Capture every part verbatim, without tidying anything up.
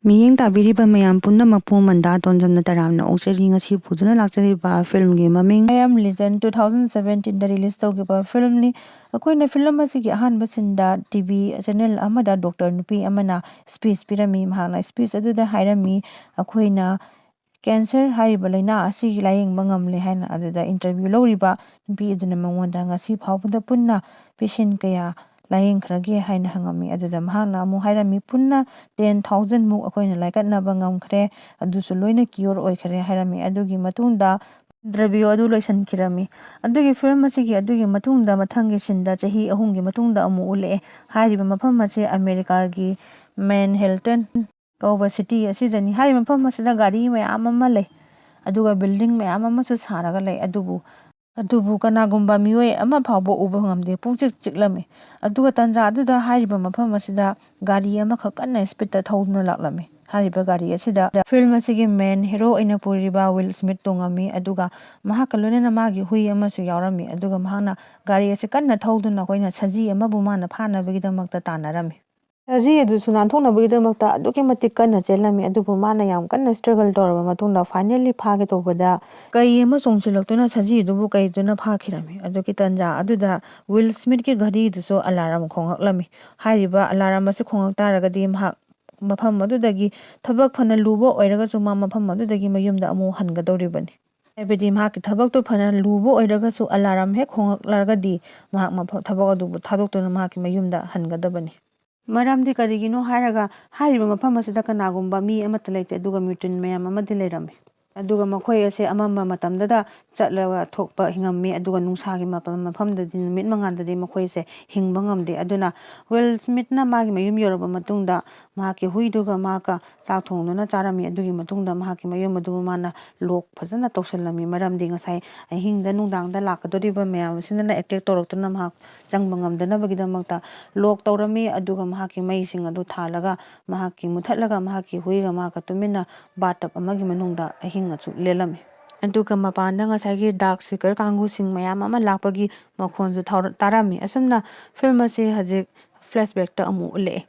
ꯃꯤꯠꯌꯦꯡ ꯇꯥꯕꯤꯔꯤꯕ ꯃꯌꯥꯝ ꯄꯨꯝꯅꯃꯛꯄꯨ ꯃꯟꯗꯥ ꯇꯣꯟꯖꯝꯅ ꯇꯔꯥꯝꯅ ꯑꯣꯛꯆꯔꯤ꯫ ꯉꯁꯤ ꯄꯨꯗꯨꯅ ꯂꯥꯛꯆꯔꯤꯕ ꯐꯤꯂꯝꯒꯤ ꯃꯃꯤꯡ I Am Legend, two thousand seventeen the release ꯇꯧꯈꯤꯕ ꯐꯤꯂꯝꯅꯤ꯫ ꯑꯩꯈꯣꯏꯅ ꯐꯤꯂꯝ ꯑꯁꯤꯒꯤ ꯑꯍꯥꯟꯕ ꯁꯤꯟꯗ ꯇꯤ ꯚꯤ ꯆꯦꯅꯦꯜ ꯑꯃꯗ ꯗꯣꯛꯇꯔ ꯅꯨꯄꯤ ꯑꯃꯅ speech ꯄꯤꯔꯝꯃꯤ꯫ ꯃꯍꯥꯛꯅ speech ꯑꯗꯨꯗ ꯍꯥꯏꯔꯝꯃꯤ, ꯑꯩꯈꯣꯏꯅ cancer ꯍꯥꯏꯔꯤꯕ ꯂꯥꯏꯅꯥ ꯑꯁꯤꯒꯤ ꯂꯥꯏꯌꯦꯡꯕ ꯉꯝꯂꯦ ꯍꯥꯏꯅ꯫ ꯑꯗꯨꯗ interview ꯂꯧꯔꯤꯕ ꯅꯨꯄꯤ ꯑꯗꯨꯅ ꯃꯉꯣꯟꯗ ꯉꯁꯤ ꯐꯥꯎꯕꯗ ꯄꯨꯟꯅ patient ꯀꯌꯥ ꯂꯥꯏꯌꯦꯡꯈ꯭ꯔꯒꯦ ꯍꯥꯏꯅ ꯍꯪꯉꯝꯃꯤ꯫ ꯑꯗꯨꯗ ꯃꯍꯥꯛꯅ ꯑꯃꯨꯛ ꯍꯥꯏꯔꯝꯃꯤ, ꯄꯨꯟꯅ ten thousand ꯃꯨꯛ ꯑꯩꯈꯣꯏꯅ ꯂꯥꯏꯀꯠꯅꯕ ꯉꯝꯈ꯭ꯔꯦ, ꯑꯗꯨꯁꯨ ꯂꯣꯏꯅ cure ꯑꯣꯏꯈ꯭ꯔꯦ ꯍꯥꯏꯔꯝꯃꯤ꯫ ꯑꯗꯨꯒꯤ ꯃꯇꯨꯡꯗ interview ꯑꯗꯨ ꯂꯣꯏꯁꯤꯟꯈꯤꯔꯝꯃꯤ꯫ ꯑꯗꯨꯒꯤ ꯐꯤꯂꯝ ꯑꯁꯤꯒꯤ ꯑꯗꯨꯒꯤ ꯃꯇꯨꯡꯗ ꯃꯊꯪꯒꯤ ꯁꯤꯟꯗ ꯆꯍꯤ ꯑꯍꯨꯝꯒꯤ ꯃꯇꯨꯡꯗ ꯑꯃꯨꯛ ꯎꯠꯂꯛꯑꯦ꯫ ꯍꯥꯏꯔꯤꯕ ꯃꯐꯝ ꯑꯁꯤ ꯑꯃꯦꯔꯤꯀꯥꯒꯤ Manhattan ꯀꯧꯕ city ꯑꯁꯤꯗꯅꯤ꯫ ꯍꯥꯏꯔꯤꯕ ꯃꯐꯝ ꯑꯁꯤꯗ ꯒꯥꯔꯤ ꯃꯌꯥꯝ ꯑꯃ ꯂꯩ, ꯑꯗꯨꯒ building ꯃꯌꯥꯝ ꯑꯃꯁꯨ ꯁꯥꯔꯒ ꯂꯩ꯫ ꯑꯗꯨꯕꯨ ꯑꯗꯨꯕꯨ ꯀꯅꯥꯒꯨꯝꯕ ꯃꯤꯑꯣꯏ ꯑꯃ ꯐꯥꯎꯕ ꯎꯕ ꯉꯝꯗꯦ꯫ ꯄꯨꯡꯆꯤꯛ ꯆꯤꯛꯂꯝꯃꯤ꯫ ꯑꯗꯨꯒ ꯇꯥꯟꯖꯥ ꯑꯗꯨꯗ ꯍꯥꯏꯔꯤꯕ ꯃꯐꯝ ꯑꯁꯤꯗ ꯒꯥꯔꯤ ꯑꯃꯈꯛ ꯀꯟꯅ speed ꯊꯧꯗꯨꯅ ꯂꯥꯛꯂꯝꯃꯤ꯫ ꯍꯥꯏꯔꯤꯕ ꯒꯥꯔꯤ ꯑꯁꯤꯗ ꯐꯤꯂꯝ ꯑꯁꯤꯒꯤ main hero ꯑꯣꯏꯅ ꯄꯨꯔꯤꯕ ꯋꯤꯜ ꯁ꯭ꯃꯤꯊ ꯇꯣꯡꯉꯝꯃꯤ, ꯑꯗꯨꯒ ꯃꯍꯥꯛꯀ ꯂꯣꯏꯅꯅ ꯃꯥꯒꯤ ꯍꯨꯏ ꯑꯃꯁꯨ ꯌꯥꯎꯔꯝꯃꯤ꯫ ꯑꯗꯨꯒ ꯃꯍꯥꯛꯅ ꯒꯥꯔꯤ ꯑꯁꯤ ꯀꯟꯅ ꯊꯧꯗꯨꯅ ꯑꯩꯈꯣꯏꯅ ꯁꯖꯤ ꯑꯃꯕꯨ ꯃꯥꯅ ꯐꯥꯅꯕꯒꯤꯗꯃꯛꯇ ꯇꯥꯟꯅꯔꯝꯃꯤ꯫ ꯁꯖꯤ ꯑꯗꯨꯁꯨ ꯅꯥꯟꯊꯣꯛꯅꯕꯒꯤꯗꯃꯛꯇ ꯑꯗꯨꯛꯀꯤ ꯃꯇꯤꯛ ꯀꯟꯅ ꯆꯦꯜꯂꯝꯃꯤ, ꯑꯗꯨꯕꯨ ꯃꯥꯅ ꯌꯥꯝ ꯀꯟꯅ struggle ꯇꯧꯔꯕ ꯃꯇꯨꯡꯗ finally ꯐꯥꯒꯦ ꯇꯧꯕꯗ ꯀꯩ ꯑꯃ ꯆꯣꯡꯁꯤꯜꯂꯛꯇꯨꯅ ꯁꯖꯤ ꯑꯗꯨꯕꯨ ꯀꯩꯗꯨꯅ ꯐꯥꯈꯤꯔꯝꯃꯤ꯫ ꯑꯗꯨꯒꯤ ꯇꯥꯟꯖꯥ ꯑꯗꯨꯗ ꯋꯤꯜ ꯁ꯭ꯃꯤꯊꯀꯤ ꯘꯔꯤꯗꯨꯁꯨ alarm ꯈꯣꯡꯉꯛꯂꯝꯃꯤ꯫ ꯍꯥꯏꯔꯤꯕ alarm ꯑꯁꯤ ꯈꯣꯡꯉꯛ ꯇꯥꯔꯒꯗꯤ ꯃꯍꯥꯛ ꯃꯐꯝ ꯑꯗꯨꯗꯒꯤ, ꯊꯕꯛ ꯐꯅ ꯂꯨꯕ ꯑꯣꯏꯔꯒꯁꯨ, ꯃꯥ ꯃꯐꯝ ꯑꯗꯨꯗꯒꯤ ꯃꯌꯨꯝꯗ ꯑꯃꯨꯛ ꯍꯟꯒꯗꯧꯔꯤꯕꯅꯤ꯫ ꯍꯥꯏꯕꯗꯤ ꯃꯍꯥꯛꯀꯤ ꯊꯕꯛꯇꯨ ꯐꯅ ꯂꯨꯕ ꯑꯣꯏꯔꯒꯁꯨ alarm ꯍꯦꯛ ꯈꯣꯡꯉꯛꯂꯒꯗꯤ ꯃꯍꯥꯛ ꯃꯐꯝ, ꯊꯕꯛ ꯑꯗꯨꯕꯨ ꯊꯥꯗꯣꯛꯇꯨꯅ ꯃꯍꯥꯛꯀꯤ ꯃꯌꯨꯝꯗ ꯍꯟꯒꯗꯕꯅꯤ꯫ ꯃꯔꯝꯗꯤ ꯀꯔꯤꯒꯤꯅꯣ ꯍꯥꯏꯔꯒ, ꯍꯥꯏꯔꯤꯕ ꯃꯐꯝ ꯑꯁꯤꯗ ꯀꯅꯥꯒꯨꯝꯕ ꯃꯤ ꯑꯃꯠꯇ ꯂꯩꯇꯦ, ꯑꯗꯨꯒ mutant ꯃꯌꯥꯝ ꯑꯃꯗꯤ ꯂꯩꯔꯝꯃꯤ꯫ ꯑꯗꯨꯒ ꯃꯈꯣꯏ ꯑꯁꯦ ꯑꯃꯝꯕ ꯃꯇꯝꯗꯗ ꯆꯠꯂꯒ ꯊꯣꯛꯄ ꯉꯝꯃꯤ, ꯑꯗꯨꯒ ꯅꯨꯡꯁꯥꯒꯤ ꯃꯄ-, ꯃꯐꯝꯗꯗꯤ, ꯅꯨꯃꯤꯠ ꯃꯉꯥꯜꯗꯗꯤ ꯃꯈꯣꯏꯁꯦ ꯍꯤꯡꯕ ꯉꯝꯗꯦ꯫ ꯑꯗꯨꯅ ꯋꯤꯜ ꯁ꯭ꯃꯤꯊꯅ ꯃꯥꯒꯤ ꯃꯌꯨꯝ ꯌꯧꯔꯕ ꯃꯇꯨꯡꯗ ꯃꯍꯥꯛꯀꯤ ꯍꯨꯏꯗꯨꯒ ꯃꯍꯥꯛꯀ ꯆꯥꯛ ꯊꯣꯡꯗꯨꯅ ꯆꯥꯔꯝꯃꯤ꯫ ꯑꯗꯨꯒꯤ ꯃꯇꯨꯡꯗ ꯃꯍꯥꯛꯀꯤ ꯃꯌꯨꯝ ꯑꯗꯨꯕꯨ ꯃꯥꯅ lock ꯐꯖꯅ ꯇꯧꯁꯜꯂꯝꯃꯤ, ꯃꯔꯝꯗꯤ ꯉꯁꯥꯏ ꯑꯍꯤꯡꯗ ꯅꯨꯡꯗꯥꯡꯗ ꯂꯥꯛꯀꯗꯧꯔꯤꯕ ꯃꯌꯥꯝ ꯑꯁꯤꯅ attack ꯇꯧꯔꯛꯇꯨꯅ ꯃꯍꯥꯛ ꯆꯪꯕ ꯉꯝꯗꯅꯕꯒꯤꯗꯃꯛꯇ lock ꯇꯧꯔꯝꯃꯤ꯫ ꯑꯗꯨꯒ ꯃꯍꯥꯛꯀꯤ ꯃꯩꯁꯤꯡ ꯑꯗꯨ ꯊꯥꯜꯂꯒ, ꯃꯍꯥꯛꯀꯤ ꯃꯨꯊꯠꯂꯒ, ꯃꯍꯥꯛꯀꯤ ꯍꯨꯏꯒ ꯃꯍꯥꯛꯀ ꯇꯨꯃꯤꯟꯅ bathtub ꯑꯃꯒꯤ ꯃꯅꯨꯡꯗ ꯑꯍꯤꯡ ꯑꯁꯨꯛ ꯂꯦꯜꯂꯝꯃꯤ꯫ ꯑꯗꯨꯒ ꯃꯄꯥꯟꯗ ꯉꯁꯥꯏꯒꯤ dark seeker ꯀꯥꯡꯕꯨꯁꯤꯡ ꯃꯌꯥꯝ ꯑꯃ ꯂꯥꯛꯄꯒꯤ ꯃꯈꯣꯟꯁꯨ ꯊꯥꯎꯔ-, ꯇꯥꯔꯝꯃꯤ꯫ ꯑꯁꯨꯝꯅ ꯐꯤꯂꯝ ꯑꯁꯤ ꯍꯧꯖꯤꯛ flashbackꯇ ꯑꯃꯨꯛ ꯎꯠꯂꯛꯑꯦ꯫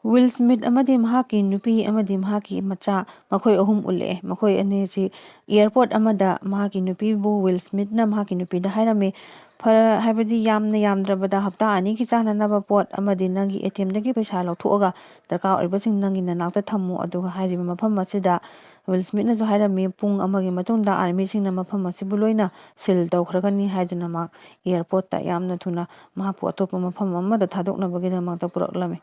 ꯋꯤꯜ ꯁ꯭ꯃꯤꯊ ꯑꯃꯗꯤ ꯃꯍꯥꯛꯀꯤ ꯅꯨꯄꯤ ꯑꯃꯗꯤ ꯃꯍꯥꯛꯀꯤ ꯃꯆꯥ, ꯃꯈꯣꯏ ꯑꯍꯨꯝ ꯎꯠꯂꯛꯑꯦ꯫ ꯃꯈꯣꯏ ꯑꯅꯤꯁꯤ airport ꯑꯃꯗ ꯃꯍꯥꯛꯀꯤ ꯅꯨꯄꯤꯕꯨ, ꯋꯤꯜ ꯁ꯭ꯃꯤꯊꯅ ꯃꯍꯥꯛꯀꯤ ꯅꯨꯄꯤꯗ ꯍꯥꯏꯔꯝꯃꯤ, "ꯐꯔ-, ꯍꯥꯏꯕꯗꯤ ꯌꯥꯝꯅ ꯌꯥꯝꯗ꯭ꯔꯕꯗ ꯍꯞꯇꯥ ꯑꯅꯤꯒꯤ ꯆꯥꯅꯅꯕ ꯄꯣꯠ ꯑꯃꯗꯤ ꯅꯪꯒꯤ ATMꯗꯒꯤ ꯄꯩꯁꯥ ꯂꯧꯊꯣꯛꯑꯒ ꯗꯔꯀꯥꯔ ꯑꯣꯏꯕꯁꯤꯡ ꯅꯪꯒꯤ ꯅꯅꯥꯛꯇ ꯊꯝꯃꯨ"꯫ ꯑꯗꯨꯒ ꯍꯥꯏꯔꯤꯕ ꯃꯐꯝ ꯑꯁꯤꯗ ꯋꯤꯜ ꯁ꯭ꯃꯤꯊꯅꯁꯨ ꯍꯥꯏꯔꯝꯃꯤ, ꯄꯨꯡ ꯑꯃꯒꯤ ꯃꯇꯨꯡꯗ armyꯁꯤꯡꯅ ꯃꯐꯝ ꯑꯁꯤꯕꯨ ꯂꯣꯏꯅ seal ꯇꯧꯈ꯭ꯔꯒꯅꯤ ꯍꯥꯏꯗꯨꯅ ꯃꯍꯥꯛ airportꯇ ꯌꯥꯝꯅ ꯊꯨꯅ ꯃꯍꯥꯛꯄꯨ ꯑꯇꯣꯞꯄ ꯃꯐꯝ ꯑꯃꯗ ꯊꯥꯗꯣꯛꯅꯕꯒꯤꯗꯃꯛꯇ ꯄꯨꯔꯛꯂꯝꯃꯤ꯫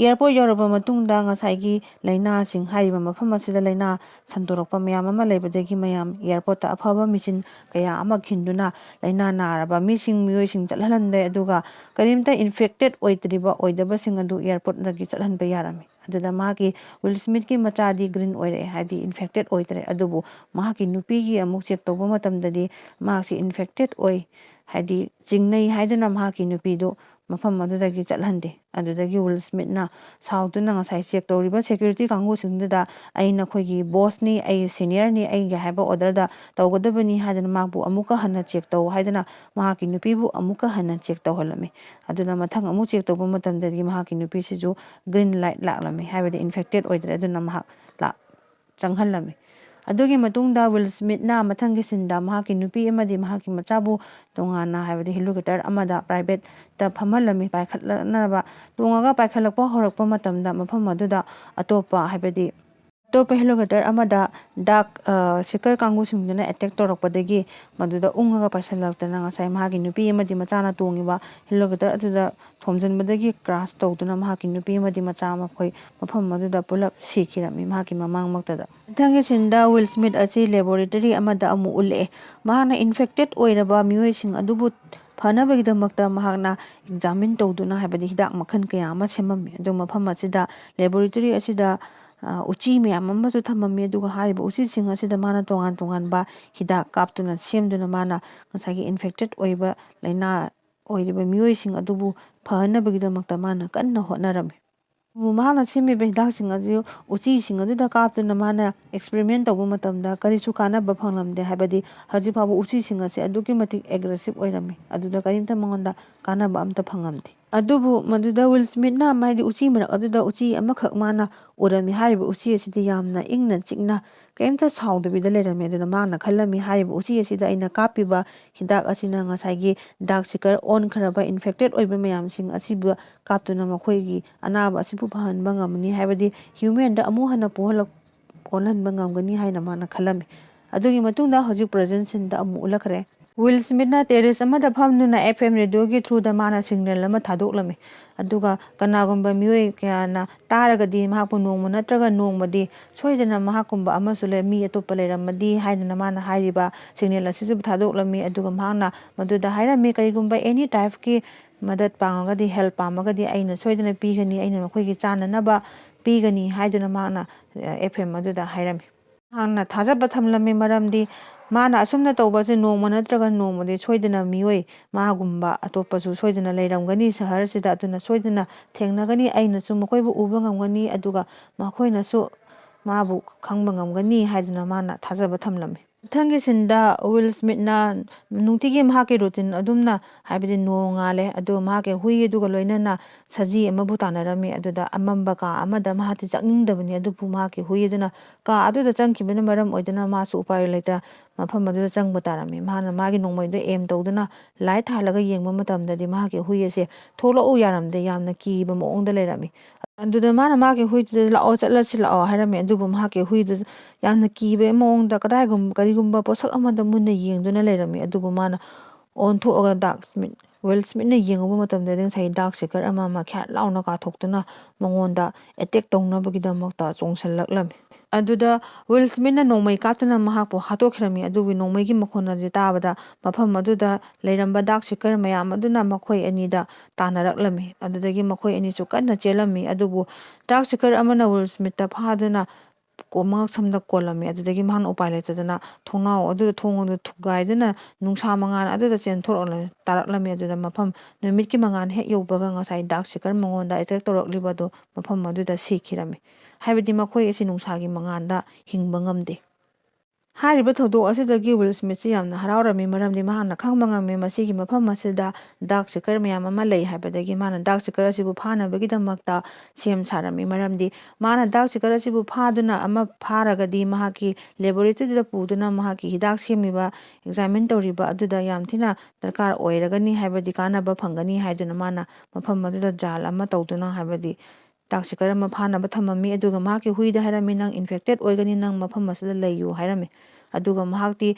Airport ꯌꯧꯔꯕ ꯃꯇꯨꯡꯗ ꯉꯁꯥꯏꯒꯤ ꯂꯥꯏꯅꯥꯁꯤꯡ, ꯍꯥꯏꯔꯤꯕ ꯃꯐꯝ ꯑꯁꯤꯗ ꯂꯥꯏꯅꯥ ꯁꯟꯗꯣꯔꯛꯄ ꯃꯌꯥꯝ ꯑꯃ ꯂꯩꯕꯗꯒꯤ ꯃꯌꯥꯝ airportꯇ ꯑꯐꯕ ꯃꯦꯆꯤꯟ ꯀꯌꯥ ꯑꯃ ꯈꯤꯟꯗꯨꯅ ꯂꯥꯏꯅꯥ ꯅꯥꯔꯕ ꯃꯤꯁꯤꯡ, ꯃꯤꯑꯣꯏꯁꯤꯡ ꯆꯠꯍꯜꯍꯟꯗꯦ꯫ ꯑꯗꯨꯒ ꯀꯔꯤꯝꯇ infected ꯑꯣꯏꯗ꯭ꯔꯤꯕ, ꯑꯣꯏꯗꯕꯁꯤꯡ ꯑꯗꯨ airportꯇꯒꯤ ꯆꯠꯍꯟꯕ ꯌꯥꯔꯝꯃꯤ꯫ ꯑꯗꯨꯗ ꯃꯍꯥꯛꯀꯤ ꯋꯤꯜ ꯁ꯭ꯃꯤꯊꯀꯤ ꯃꯆꯥꯗꯤ green ꯑꯣꯏꯔꯛꯑꯦ, ꯍꯥꯏꯗꯤ infected ꯑꯣꯏꯗ꯭ꯔꯦ꯫ ꯑꯗꯨꯕꯨ ꯃꯍꯥꯛꯀꯤ ꯅꯨꯄꯤꯒꯤ ꯑꯃꯨꯛ check ꯇꯧꯕ ꯃꯇꯝꯗꯗꯤ ꯃꯍꯥꯛꯁꯤ infected ꯑꯣꯏ, ꯍꯥꯏꯗꯤ ꯆꯤꯡꯅꯩ ꯍꯥꯏꯗꯨꯅ ꯃꯍꯥꯛꯀꯤ ꯅꯨꯄꯤꯗꯨ ꯃꯐꯝ ꯑꯗꯨꯗꯒꯤ ꯆꯠꯍꯟꯗꯦ꯫ ꯑꯗꯨꯗꯒꯤ ꯋꯤꯜ ꯁ꯭ꯃꯤꯊꯅ ꯁꯥꯎꯗꯨꯅ ꯉꯁꯥꯏ check ꯇꯧꯔꯤꯕ security ꯀꯥꯡꯕꯨꯁꯤꯡꯗꯨꯗ, "ꯑꯩ ꯅꯈꯣꯏꯒꯤ bossꯅꯤ, ꯑꯩ seniorꯅꯤ, ꯑꯩꯒꯤ ꯍꯥꯏꯕ orderꯗ ꯇꯧꯒꯗꯕꯅꯤ" ꯍꯥꯏꯗꯅ ꯃꯍꯥꯛꯄꯨ ꯑꯃꯨꯛꯀ ꯍꯟꯅ check ꯇꯧ ꯍꯥꯏꯗꯅ ꯃꯍꯥꯛꯀꯤ ꯅꯨꯄꯤꯕꯨ ꯑꯃꯨꯛꯀ ꯍꯟꯅ check ꯇꯧꯍꯜꯂꯝꯃꯤ꯫ ꯑꯗꯨꯅ ꯃꯊꯪ ꯑꯃꯨꯛ check ꯇꯧꯕ ꯃꯇꯝꯗꯗꯤ ꯃꯍꯥꯛꯀꯤ ꯅꯨꯄꯤꯁꯤꯁꯨ green light ꯂꯥꯛꯂꯝꯃꯤ, ꯍꯥꯏꯕꯗꯤ infected ꯑꯣꯏꯗ꯭ꯔꯦ꯫ ꯑꯗꯨꯅ ꯃꯍꯥꯛ ꯂꯥꯛ-, ꯆꯪꯍꯜꯂꯝꯃꯤ꯫ ꯑꯗꯨꯒꯤ ꯃꯇꯨꯡꯗ ꯋꯤꯜ ꯁ꯭ꯃꯤꯊꯅ ꯃꯊꯪꯒꯤ sceneꯗ ꯃꯍꯥꯛꯀꯤ ꯅꯨꯄꯤ ꯑꯃꯗꯤ ꯃꯍꯥꯛꯀꯤ ꯃꯆꯥꯕꯨ ꯇꯣꯉꯥꯟꯅ, ꯍꯥꯏꯕꯗꯤ helicopter ꯑꯃꯗ privateꯇ ꯐꯝꯍꯜꯂꯝꯃꯤ꯫ ꯄꯥꯏꯈꯠꯂꯛꯅꯕ ꯇꯣꯡꯉꯒ ꯄꯥꯏꯈꯠꯂꯛꯄ ꯍꯧꯔꯛꯄ ꯃꯇꯝꯗ ꯃꯐꯝ ꯑꯗꯨꯗ ꯑꯇꯣꯞꯄ, ꯍꯥꯏꯕꯗꯤ ꯑꯇꯣꯞꯄ helicopter ꯑꯃꯗ dark, ꯑ, seeker ꯀꯥꯡꯕꯨꯁꯤꯡꯗꯨꯅ attack ꯇꯧꯔꯛꯄꯗꯒꯤ ꯃꯗꯨꯗ ꯎꯪꯉꯒ ꯄꯥꯏꯁꯤꯜꯂꯛꯇꯅ ꯉꯁꯥꯏ ꯃꯍꯥꯛꯀꯤ ꯅꯨꯄꯤ ꯑꯃꯗꯤ ꯃꯆꯥꯅ ꯇꯣꯡꯉꯤꯕ helicopter ꯑꯗꯨꯗ ꯊꯣꯝꯖꯤꯟꯕꯗꯒꯤ crash ꯇꯧꯗꯨꯅ ꯃꯍꯥꯛꯀꯤ ꯅꯨꯄꯤ ꯑꯃꯗꯤ ꯃꯆꯥ ꯃꯈꯣꯏ ꯃꯐꯝ ꯑꯗꯨꯗ ꯄꯨꯂꯞ ꯁꯤꯈꯤꯔꯝꯃꯤ ꯃꯍꯥꯛꯀꯤ ꯃꯃꯥꯡꯃꯛꯇꯗ꯫ ꯃꯊꯪꯒꯤ sceneꯗ ꯋꯤꯜ ꯁ꯭ꯃꯤꯊ ꯑꯁꯤ laboratory ꯑꯃꯗ ꯑꯃꯨꯛ ꯎꯠꯂꯛꯑꯦ꯫ ꯃꯍꯥꯛꯅ infected ꯑꯣꯏꯔꯕ ꯃꯤꯑꯣꯏꯁꯤꯡ ꯑꯗꯨꯕꯨ ꯐꯅꯕꯒꯤꯗꯃꯛꯇ ꯃꯍꯥꯛꯅ examine ꯇꯧꯗꯨꯅ, ꯍꯥꯏꯕꯗꯤ ꯍꯤꯗꯥꯛ ꯃꯈꯜ ꯀꯌꯥ ꯑꯃ ꯁꯦꯝꯃꯝꯃꯤ꯫ ꯑꯗꯨ ꯃꯐꯝ ꯑꯁꯤꯗ, laboratory ꯑꯁꯤꯗ, ꯑ, ꯎꯆꯤ ꯃꯌꯥꯝ ꯑꯃꯁꯨ ꯊꯝꯃꯝꯃꯤ꯫ ꯑꯗꯨꯒ ꯍꯥꯏꯔꯤꯕ ꯎꯆꯤꯁꯤꯡ ꯑꯁꯤꯗ ꯃꯥꯅ ꯇꯣꯉꯥꯟ ꯇꯣꯉꯥꯟꯕ ꯍꯤꯗꯥꯛ ꯀꯥꯞꯇꯨꯅ ꯁꯦꯝꯗꯨꯅ ꯃꯥꯅ ꯉꯁꯥꯏꯒꯤ infected ꯑꯣꯏꯕ ꯂꯥꯏꯅꯥ ꯑꯣꯏꯔꯤꯕ ꯃꯤꯑꯣꯏꯁꯤꯡ ꯑꯗꯨꯕꯨ ꯐꯍꯟꯅꯕꯒꯤꯗꯃꯛꯇ ꯃꯥꯅ ꯀꯟꯅ ꯍꯣꯠꯅꯔꯝꯃꯤ꯫ ꯑꯗꯨꯕꯨ ꯃꯍꯥꯛꯅ ꯁꯦꯝꯃꯤꯕ ꯍꯤꯗꯥꯛꯁꯤꯡ ꯑꯗꯨ ꯎꯆꯤꯁꯤꯡ ꯑꯗꯨꯗ ꯀꯥꯞꯇꯨꯅ ꯃꯥꯅ experiment ꯇꯧꯕ ꯃꯇꯝꯗ ꯀꯔꯤꯁꯨ ꯀꯥꯟꯅꯕ ꯐꯪꯂꯝꯗꯦ꯫ ꯍꯥꯏꯕꯗꯤ ꯍꯧꯖꯤꯛ ꯐꯥꯎꯕ ꯎꯆꯤꯁꯤꯡ ꯑꯁꯤ ꯑꯗꯨꯛꯀꯤ ꯃꯇꯤꯛ aggressive ꯑꯣꯏꯔꯝꯃꯤ, ꯑꯗꯨꯗ ꯀꯔꯤꯝꯇ ꯃꯉꯣꯟꯗ ꯀꯥꯟꯅꯕ ꯑꯝꯇ ꯐꯪꯉꯝꯗꯦ꯫ ꯑꯗꯨꯕꯨ ꯃꯗꯨꯗ ꯋꯤꯜ ꯁ꯭ꯃꯤꯠꯅ, ꯍꯥꯏꯗꯤ ꯎꯆꯤ ꯃꯔꯛ ꯑꯗꯨꯗ ꯎꯆꯤ ꯑꯃꯈꯛ ꯃꯥꯅ ꯎꯔꯝꯃꯤ꯫ ꯍꯥꯏꯔꯤꯕ ꯎꯆꯤ ꯑꯁꯤꯗꯤ ꯌꯥꯝꯅ ꯏꯪꯅ ꯆꯤꯛꯅ ꯀꯔꯤꯝꯇ ꯁꯥꯎꯗꯕꯤꯗ ꯂꯩꯔꯝꯃꯤ꯫ ꯑꯗꯨꯅ ꯃꯥꯅ ꯈꯜꯂꯝꯃꯤ, "ꯍꯥꯏꯔꯤꯕ ꯎꯆꯤ ꯑꯁꯤꯗ ꯑꯩꯅ ꯀꯥꯞꯄꯤꯕ ꯍꯤꯗꯥꯛ ꯑꯁꯤꯅ ꯉꯁꯥꯏꯒꯤ ꯗꯥꯔꯛ ꯁꯤꯀꯔ ꯑꯣꯟꯈ꯭ꯔꯕ, ꯏꯟꯐꯦꯛꯇꯦꯠ ꯑꯣꯏꯕ ꯃꯌꯥꯝꯁꯤꯡ ꯑꯁꯤꯕꯨ ꯀꯥꯞꯇꯨꯅ ꯃꯈꯣꯏꯒꯤ ꯑꯅꯥꯕ ꯑꯁꯤꯕꯨ ꯐꯍꯟꯕ ꯉꯝꯃꯅꯤ, ꯍꯥꯏꯕꯗꯤ ꯍ꯭ꯌꯨꯃꯦꯟꯗ ꯑꯃꯨꯛ ꯍꯟꯅ ꯄꯣꯛꯍꯜꯂꯛ-, ꯑꯣꯜꯍꯟꯕ ꯉꯝꯒꯅꯤ" ꯍꯥꯏꯅ ꯃꯥꯅ ꯈꯜꯂꯝꯃꯤ꯫ ꯑꯗꯨꯒꯤ ꯃꯇꯨꯡꯗ ꯍꯧꯖꯤꯛ ꯄ꯭ꯔꯖꯦꯟ ꯁꯤꯟꯗ ꯑꯃꯨꯛ ꯎꯠꯂꯛꯈ꯭ꯔꯦ꯫ ꯋꯤꯜ ꯁ꯭ꯃꯤꯠꯅ ꯇꯦꯔꯦꯁ ꯑꯃꯗ ꯐꯝꯗꯨꯅ F M ꯔꯦꯗꯤꯑꯣꯒꯤ ꯊ꯭ꯔꯨꯗ ꯃꯥꯅ ꯁꯤꯒꯅꯦꯜ ꯑꯃ ꯊꯥꯗꯣꯛꯂꯝꯃꯤ꯫ ꯑꯗꯨꯒ ꯀꯅꯥꯒꯨꯝꯕ ꯃꯤꯑꯣꯏ ꯀꯌꯥꯅ ꯇꯥꯔꯒꯗꯤ ꯃꯍꯥꯛꯄꯨ ꯅꯣꯡꯃ ꯅꯠꯇ꯭ꯔꯒ ꯅꯣꯡꯃꯗꯤ ꯁꯣꯏꯗꯅ ꯃꯍꯥꯛꯀꯨꯝꯕ ꯑꯃꯁꯨ ꯂꯩ, ꯃꯤ ꯑꯇꯣꯞꯄ ꯂꯩꯔꯝꯃꯗꯤ ꯍꯥꯏꯗꯅ ꯃꯥꯅ ꯍꯥꯏꯔꯤꯕ ꯁꯤꯒꯅꯦꯜ ꯑꯁꯤꯁꯨ ꯊꯥꯗꯣꯛꯂꯝꯃꯤ꯫ ꯑꯗꯨꯒ ꯃꯍꯥꯛꯅ ꯃꯗꯨꯗ ꯍꯥꯏꯔꯝꯃꯤ, "ꯀꯔꯤꯒꯨꯝꯕ ꯑꯦꯅꯤ ꯇꯥꯏꯞꯀꯤ ꯃꯗꯠ ꯄꯥꯡꯉꯒꯗꯤ, ꯍꯦꯜꯞ ꯄꯥꯝꯃꯒꯗꯤ ꯑꯩꯅ ꯁꯣꯏꯗꯅ ꯄꯤꯒꯅꯤ, ꯑꯩꯅ ꯃꯈꯣꯏꯒꯤ ꯆꯥꯅꯅꯕ ꯄꯤꯒꯅꯤ" ꯍꯥꯏꯗꯨꯅ ꯃꯍꯥꯛꯅ F M ꯑꯗꯨꯗ ꯍꯥꯏꯔꯝꯃꯤ꯫ ꯃꯍꯥꯛꯅ ꯊꯥꯖꯕ ꯊꯝꯂꯝꯃꯤ, ꯃꯔꯝꯗꯤ ꯃꯥꯅ ꯑꯁꯨꯝꯅ ꯇꯧꯕꯁꯦ ꯅꯣꯡꯃ ꯅꯠꯇ꯭ꯔꯒ ꯅꯣꯡꯃꯗꯤ ꯁꯣꯏꯗꯅ ꯃꯤꯑꯣꯏ ꯃꯥꯒꯨꯝꯕ ꯑꯇꯣꯞꯄꯁꯨ ꯁꯣꯏꯗꯅ ꯂꯩꯔꯝꯒꯅꯤ ꯁꯍꯔꯁꯤꯗ, ꯑꯗꯨꯅ ꯁꯣꯏꯗꯅ ꯊꯦꯡꯅꯒꯅꯤ, ꯑꯩꯅꯁꯨ ꯃꯈꯣꯏꯕꯨ ꯎꯕ ꯉꯝꯒꯅꯤ, ꯑꯗꯨꯒ ꯃꯈꯣꯏꯅꯁꯨ ꯃꯥꯕꯨ ꯈꯪꯕ ꯉꯝꯒꯅꯤ ꯍꯥꯏꯗꯨꯅ ꯃꯥꯅ ꯊꯥꯖꯕ ꯊꯝꯂꯝꯃꯤ꯫ ꯃꯊꯪꯒꯤ ꯁꯤꯟꯗ ꯋꯤꯜ ꯁ꯭ꯃꯤꯠꯅ ꯅꯨꯡꯇꯤꯒꯤ ꯃꯍꯥꯛꯀꯤ ꯔꯨꯇꯤꯟ ꯑꯗꯨꯝꯅ, ꯍꯥꯏꯕꯗꯤ ꯅꯣꯡꯉꯥꯜꯂꯦ, ꯑꯗꯨꯒ ꯃꯍꯥꯛꯀꯤ ꯍꯨꯏ ꯑꯗꯨꯒ ꯂꯣꯏꯅꯅ ꯁꯖꯤ ꯑꯃꯕꯨ ꯇꯥꯟꯅꯔꯝꯃꯤ꯫ ꯑꯗꯨꯗ ꯑꯃꯝꯕ ꯀꯥ ꯑꯃꯗ ꯃꯍꯥꯛꯇꯤ ꯆꯪꯅꯤꯡꯗꯕꯅꯤ, ꯑꯗꯨꯕꯨ ꯃꯍꯥꯛꯀꯤ ꯍꯨꯏ ꯑꯗꯨꯅ ꯀꯥ ꯑꯗꯨꯗ ꯆꯪꯈꯤꯕꯅ ꯃꯔꯝ ꯑꯣꯏꯗꯨꯅ ꯃꯥꯁꯨ ꯎꯄꯥꯏ ꯂꯩꯇ ꯃꯐꯝ ꯑꯗꯨꯗ ꯆꯪꯕ ꯇꯥꯔꯝꯃꯤ꯫ ꯃꯍꯥꯛꯅ ꯃꯥꯒꯤ ꯅꯣꯡꯃꯩꯗꯨ ꯑꯦꯝ ꯇꯧꯗꯨꯅ ꯂꯥꯏꯠ ꯊꯥꯜꯂꯒ ꯌꯦꯡꯕ ꯃꯇꯝꯗꯗꯤ ꯃꯍꯥꯛꯀꯤ ꯍꯨꯏ ꯑꯁꯦ ꯊꯣꯛꯂꯛꯎ ꯌꯥꯔꯝꯗꯦ, ꯌꯥꯝꯅ ꯀꯤꯕ ꯃꯑꯣꯡꯗ ꯂꯩꯔꯝꯃꯤ꯫ ꯑꯗꯨꯗ ꯃꯥꯅ ꯃꯥꯒꯤ ꯍꯨꯏꯗꯨꯗ, "ꯂꯥꯛꯑꯣ, ꯆꯠꯂꯁꯤ ꯂꯥꯛꯑꯣ" ꯍꯥꯏꯔꯝꯃꯤ꯫ ꯑꯗꯨꯕꯨ ꯃꯍꯥꯛꯀꯤ ꯍꯨꯏꯗꯨ ꯌꯥꯝꯅ ꯀꯤꯕꯒꯤ ꯃꯑꯣꯡꯗ ꯀꯗꯥꯏꯒꯨꯝꯕ, ꯀꯔꯤꯒꯨꯝꯕ ꯄꯣꯠꯁꯛ ꯑꯃꯗ ꯃꯨꯟꯅ ꯌꯦꯡꯗꯨꯅ ꯂꯩꯔꯝꯃꯤ꯫ ꯑꯗꯨꯕꯨ ꯃꯥꯅ ꯑꯣꯟꯊꯣꯛꯑꯒ ꯗꯥꯔꯛ ꯁ꯭ꯃꯤꯠ, ꯋꯤꯜ ꯁ꯭ꯃꯤꯠꯅ ꯌꯦꯡꯉꯨꯕ ꯃꯇꯝꯗꯗꯤ ꯉꯁꯥꯏꯒꯤ ꯗꯥꯔꯛ ꯁꯤꯀꯔ ꯑꯃ ꯃꯈ꯭ꯌꯥꯠ ꯂꯥꯎꯅ ꯀꯥꯊꯣꯛꯇꯨꯅ ꯃꯉꯣꯟꯗ ꯑꯦꯇꯦꯛ ꯇꯧꯅꯕꯒꯤꯗꯃꯛꯇ ꯆꯣꯡꯁꯤꯜꯂꯛꯂꯝꯃꯤ꯫ ꯑꯗꯨꯗ ꯋꯤꯜ ꯁ꯭ꯃꯤꯠꯅ ꯅꯣꯡꯃꯩ ꯀꯥꯞꯇꯨꯅ ꯃꯍꯥꯛꯄꯨ ꯍꯥꯠꯇꯣꯛꯈꯤꯔꯝꯃꯤ꯫ ꯑꯗꯨꯒꯤ ꯅꯣꯡꯃꯩꯒꯤ ꯃꯈꯣꯟ ꯑꯗꯨ ꯇꯥꯕꯗ ꯃꯐꯝ ꯑꯗꯨꯗ ꯂꯩꯔꯝꯕ ꯗꯥꯔꯛ ꯁꯤꯀꯔ ꯃꯌꯥꯝ ꯑꯗꯨꯅ ꯃꯈꯣꯏ ꯑꯅꯤꯗ ꯇꯥꯟꯅꯔꯛꯂꯝꯃꯤ꯫ ꯑꯗꯨꯗꯒꯤ ꯃꯈꯣꯏ ꯑꯅꯤꯁꯨ ꯀꯟꯅ ꯆꯦꯜꯂꯝꯃꯤ꯫ ꯑꯗꯨꯕꯨ ꯗꯥꯔꯛ ꯁꯤꯀꯔ ꯑꯃꯅ ꯋꯤꯜ ꯁ꯭ꯃꯤꯠꯇ ꯐꯥꯗꯨꯅ ꯀꯣ-, ꯃꯉꯛꯁꯝꯗ ꯀꯣꯜꯂꯝꯃꯤ꯫ ꯑꯗꯨꯗꯒꯤ ꯃꯍꯥꯛꯅ ꯎꯄꯥꯏ ꯂꯩꯇꯗꯅ ꯊꯣꯡꯅꯥꯎ ꯑꯗꯨꯗ, ꯊꯣꯡ ꯑꯗꯨ ꯊꯨꯒꯥꯏꯗꯨꯅ ꯅꯨꯡꯁꯥ ꯃꯉꯥꯜ ꯑꯗꯨꯗ ꯆꯦꯟꯊꯣꯔꯛꯂ-, ꯇꯥꯔꯛꯂꯝꯃꯤ꯫ ꯑꯗꯨꯗ ꯃꯐꯝ, ꯅꯨꯃꯤꯠꯀꯤ ꯃꯉꯥꯜ ꯍꯦꯛ ꯌꯧꯕꯒ ꯉꯁꯥꯏ ꯗꯥꯔꯛ ꯁꯤꯀꯔ ꯃꯉꯣꯟꯗ ꯑꯦꯇꯦꯛ ꯇꯧꯔꯛꯂꯤꯕ ꯑꯗꯨ ꯃꯐꯝ ꯑꯗꯨꯗ ꯁꯤꯈꯤꯔꯝꯃꯤ꯫ ꯍꯥꯏꯕꯗꯤ ꯃꯈꯣꯏ ꯑꯁꯤ ꯅꯨꯡꯁꯥꯒꯤ ꯃꯉꯥꯜꯗ ꯍꯤꯡꯕ ꯉꯝꯗꯦ꯫ ꯍꯥꯏꯔꯤꯕ ꯊꯧꯗꯣꯛ ꯑꯁꯤꯗꯒꯤ ꯋꯤꯜ ꯁ꯭ꯃꯤꯠꯁꯤ ꯌꯥꯝꯅ ꯍꯔꯥꯎꯔꯝꯃꯤ, ꯃꯔꯝꯗꯤ ꯃꯍꯥꯛꯅ ꯈꯪꯕ ꯉꯝꯃꯤ ꯃꯁꯤꯒꯤ ꯃꯐꯝ ꯑꯁꯤꯗ ꯗꯥꯔꯛ ꯁꯤꯀꯔ ꯃꯌꯥꯝ ꯑꯃ ꯂꯩ ꯍꯥꯏꯕꯗꯒꯤ꯫ ꯃꯥꯅ ꯗꯥꯔꯛ ꯁꯤꯀꯔ ꯑꯁꯤꯕꯨ ꯐꯥꯅꯕꯒꯤꯗꯃꯛꯇ ꯁꯦꯝ ꯁꯥꯔꯝꯃꯤ, ꯃꯔꯝꯗꯤ ꯃꯥꯅ ꯗꯥꯔꯛ ꯁꯤꯀꯔ ꯑꯁꯤꯕꯨ ꯐꯥꯗꯨꯅ ꯑꯃ ꯐꯥꯔꯒꯗꯤ ꯃꯍꯥꯛꯀꯤ ꯂꯦꯕꯣꯔꯦꯇꯔꯤꯗ ꯄꯨꯗꯨꯅ ꯃꯍꯥꯛꯀꯤ ꯍꯤꯗꯥꯛ ꯁꯦꯝꯂꯤꯕ, ꯑꯦꯛꯖꯥꯃꯤꯟ ꯇꯧꯔꯤꯕ ꯑꯗꯨꯗ ꯌꯥꯝ ꯊꯤꯅ ꯗꯔꯀꯥꯔ ꯑꯣꯏꯔꯒꯅꯤ, ꯍꯥꯏꯕꯗꯤ ꯀꯥꯟꯅꯕ ꯐꯪꯒꯅꯤ ꯍꯥꯏꯗꯨꯅ ꯃꯥꯅ ꯃꯐꯝ ꯑꯗꯨꯗ ꯖꯥꯜ ꯑꯃ ꯇꯧꯗꯨꯅ, ꯍꯥꯏꯕꯗꯤ ꯗꯥꯔꯛ ꯁꯤꯀꯔ ꯑꯃ ꯐꯥꯅꯕ ꯊꯝꯃꯝꯃꯤ꯫ ꯑꯗꯨꯒ ꯃꯍꯥꯛꯀꯤ ꯍꯨꯏꯗ ꯍꯥꯏꯔꯝꯃꯤ, "ꯅꯪ ꯏꯟꯐꯦꯛꯇꯦꯠ ꯑꯣꯏꯒꯅꯤ, ꯅꯪ ꯃꯐꯝ ꯑꯁꯤꯗ ꯂꯩꯌꯨ" ꯍꯥꯏꯔꯝꯃꯤ꯫ ꯑꯗꯨꯒ ꯃꯍꯥꯛꯇꯤ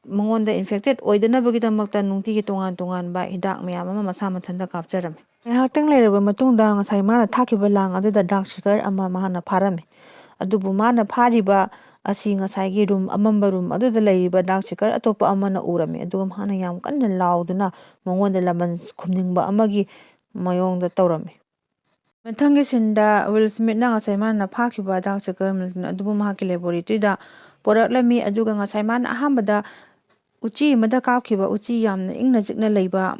ꯃꯉꯣꯟꯗ ꯏꯟꯐꯦꯛꯇꯦꯠ ꯑꯣꯏꯗꯅꯕꯒꯤꯗꯃꯛꯇ ꯅꯨꯡꯇꯤꯒꯤ ꯇꯣꯉꯥꯟ ꯇꯣꯉꯥꯟꯕ ꯍꯤꯗꯥꯛ ꯃꯌꯥꯝ ꯑꯃ ꯃꯁꯥ ꯃꯊꯟꯇ ꯀꯥꯞꯆꯔꯝꯃꯤ꯫ ꯉꯥꯏꯍꯥꯛꯇꯪ ꯂꯩꯔꯕ ꯃꯇꯨꯡꯗ ꯉꯁꯥꯏ ꯃꯥꯅ ꯊꯥꯈꯤꯕ ꯂꯥꯡ ꯑꯗꯨꯗ ꯗꯥꯔꯛ ꯁꯤꯀꯔ ꯑꯃ ꯃꯍꯥꯛꯅ ꯐꯥꯔꯝꯃꯤ꯫ ꯑꯗꯨꯕꯨ ꯃꯥꯅ ꯐꯥꯔꯤꯕ ꯑꯁꯤ ꯉꯁꯥꯏꯒꯤ ꯔꯨꯝ, ꯑꯃꯝꯕ ꯔꯨꯝ ꯑꯗꯨꯗ ꯂꯩꯔꯤꯕ ꯗꯥꯔꯛ ꯁꯤꯀꯔ ꯑꯇꯣꯞꯄ ꯑꯃꯅ ꯎꯔꯝꯃꯤ꯫ ꯑꯗꯨꯒ ꯃꯍꯥꯛꯅ ꯌꯥꯝ ꯀꯟꯅ ꯂꯥꯎꯗꯨꯅ ꯃꯉꯣꯟꯗ ꯂꯃꯟ ꯈꯨꯝꯅꯤꯡꯕ ꯑꯃꯒꯤ ꯃꯑꯣꯡꯗ ꯇꯧꯔꯝꯃꯤ꯫ ꯃꯊꯪꯒꯤ ꯁꯤꯟꯗ ꯋꯤꯜ ꯁ꯭ꯃꯤꯠꯅ ꯉꯁꯥꯏ ꯃꯥꯅ ꯐꯥꯈꯤꯕ ꯗꯥꯔꯛ ꯁꯤꯀꯔ ꯃꯤꯜꯇꯟ ꯑꯗꯨꯕꯨ ꯃꯍꯥꯛꯀꯤ ꯂꯦꯕꯣꯔꯦꯇꯔꯤꯗ ꯄꯨꯔꯛꯂꯝꯃꯤ꯫ ꯑꯗꯨꯒ ꯉꯁꯥꯏ ꯃꯥꯅ ꯑꯍꯥꯟꯕꯗ ꯎꯆꯤ ꯑꯃꯗ ꯀꯥꯞꯈꯤꯕ, ꯎꯆꯤ ꯌꯥꯝꯅ ꯏꯪꯅ ꯆꯤꯛꯅ ꯂꯩꯕ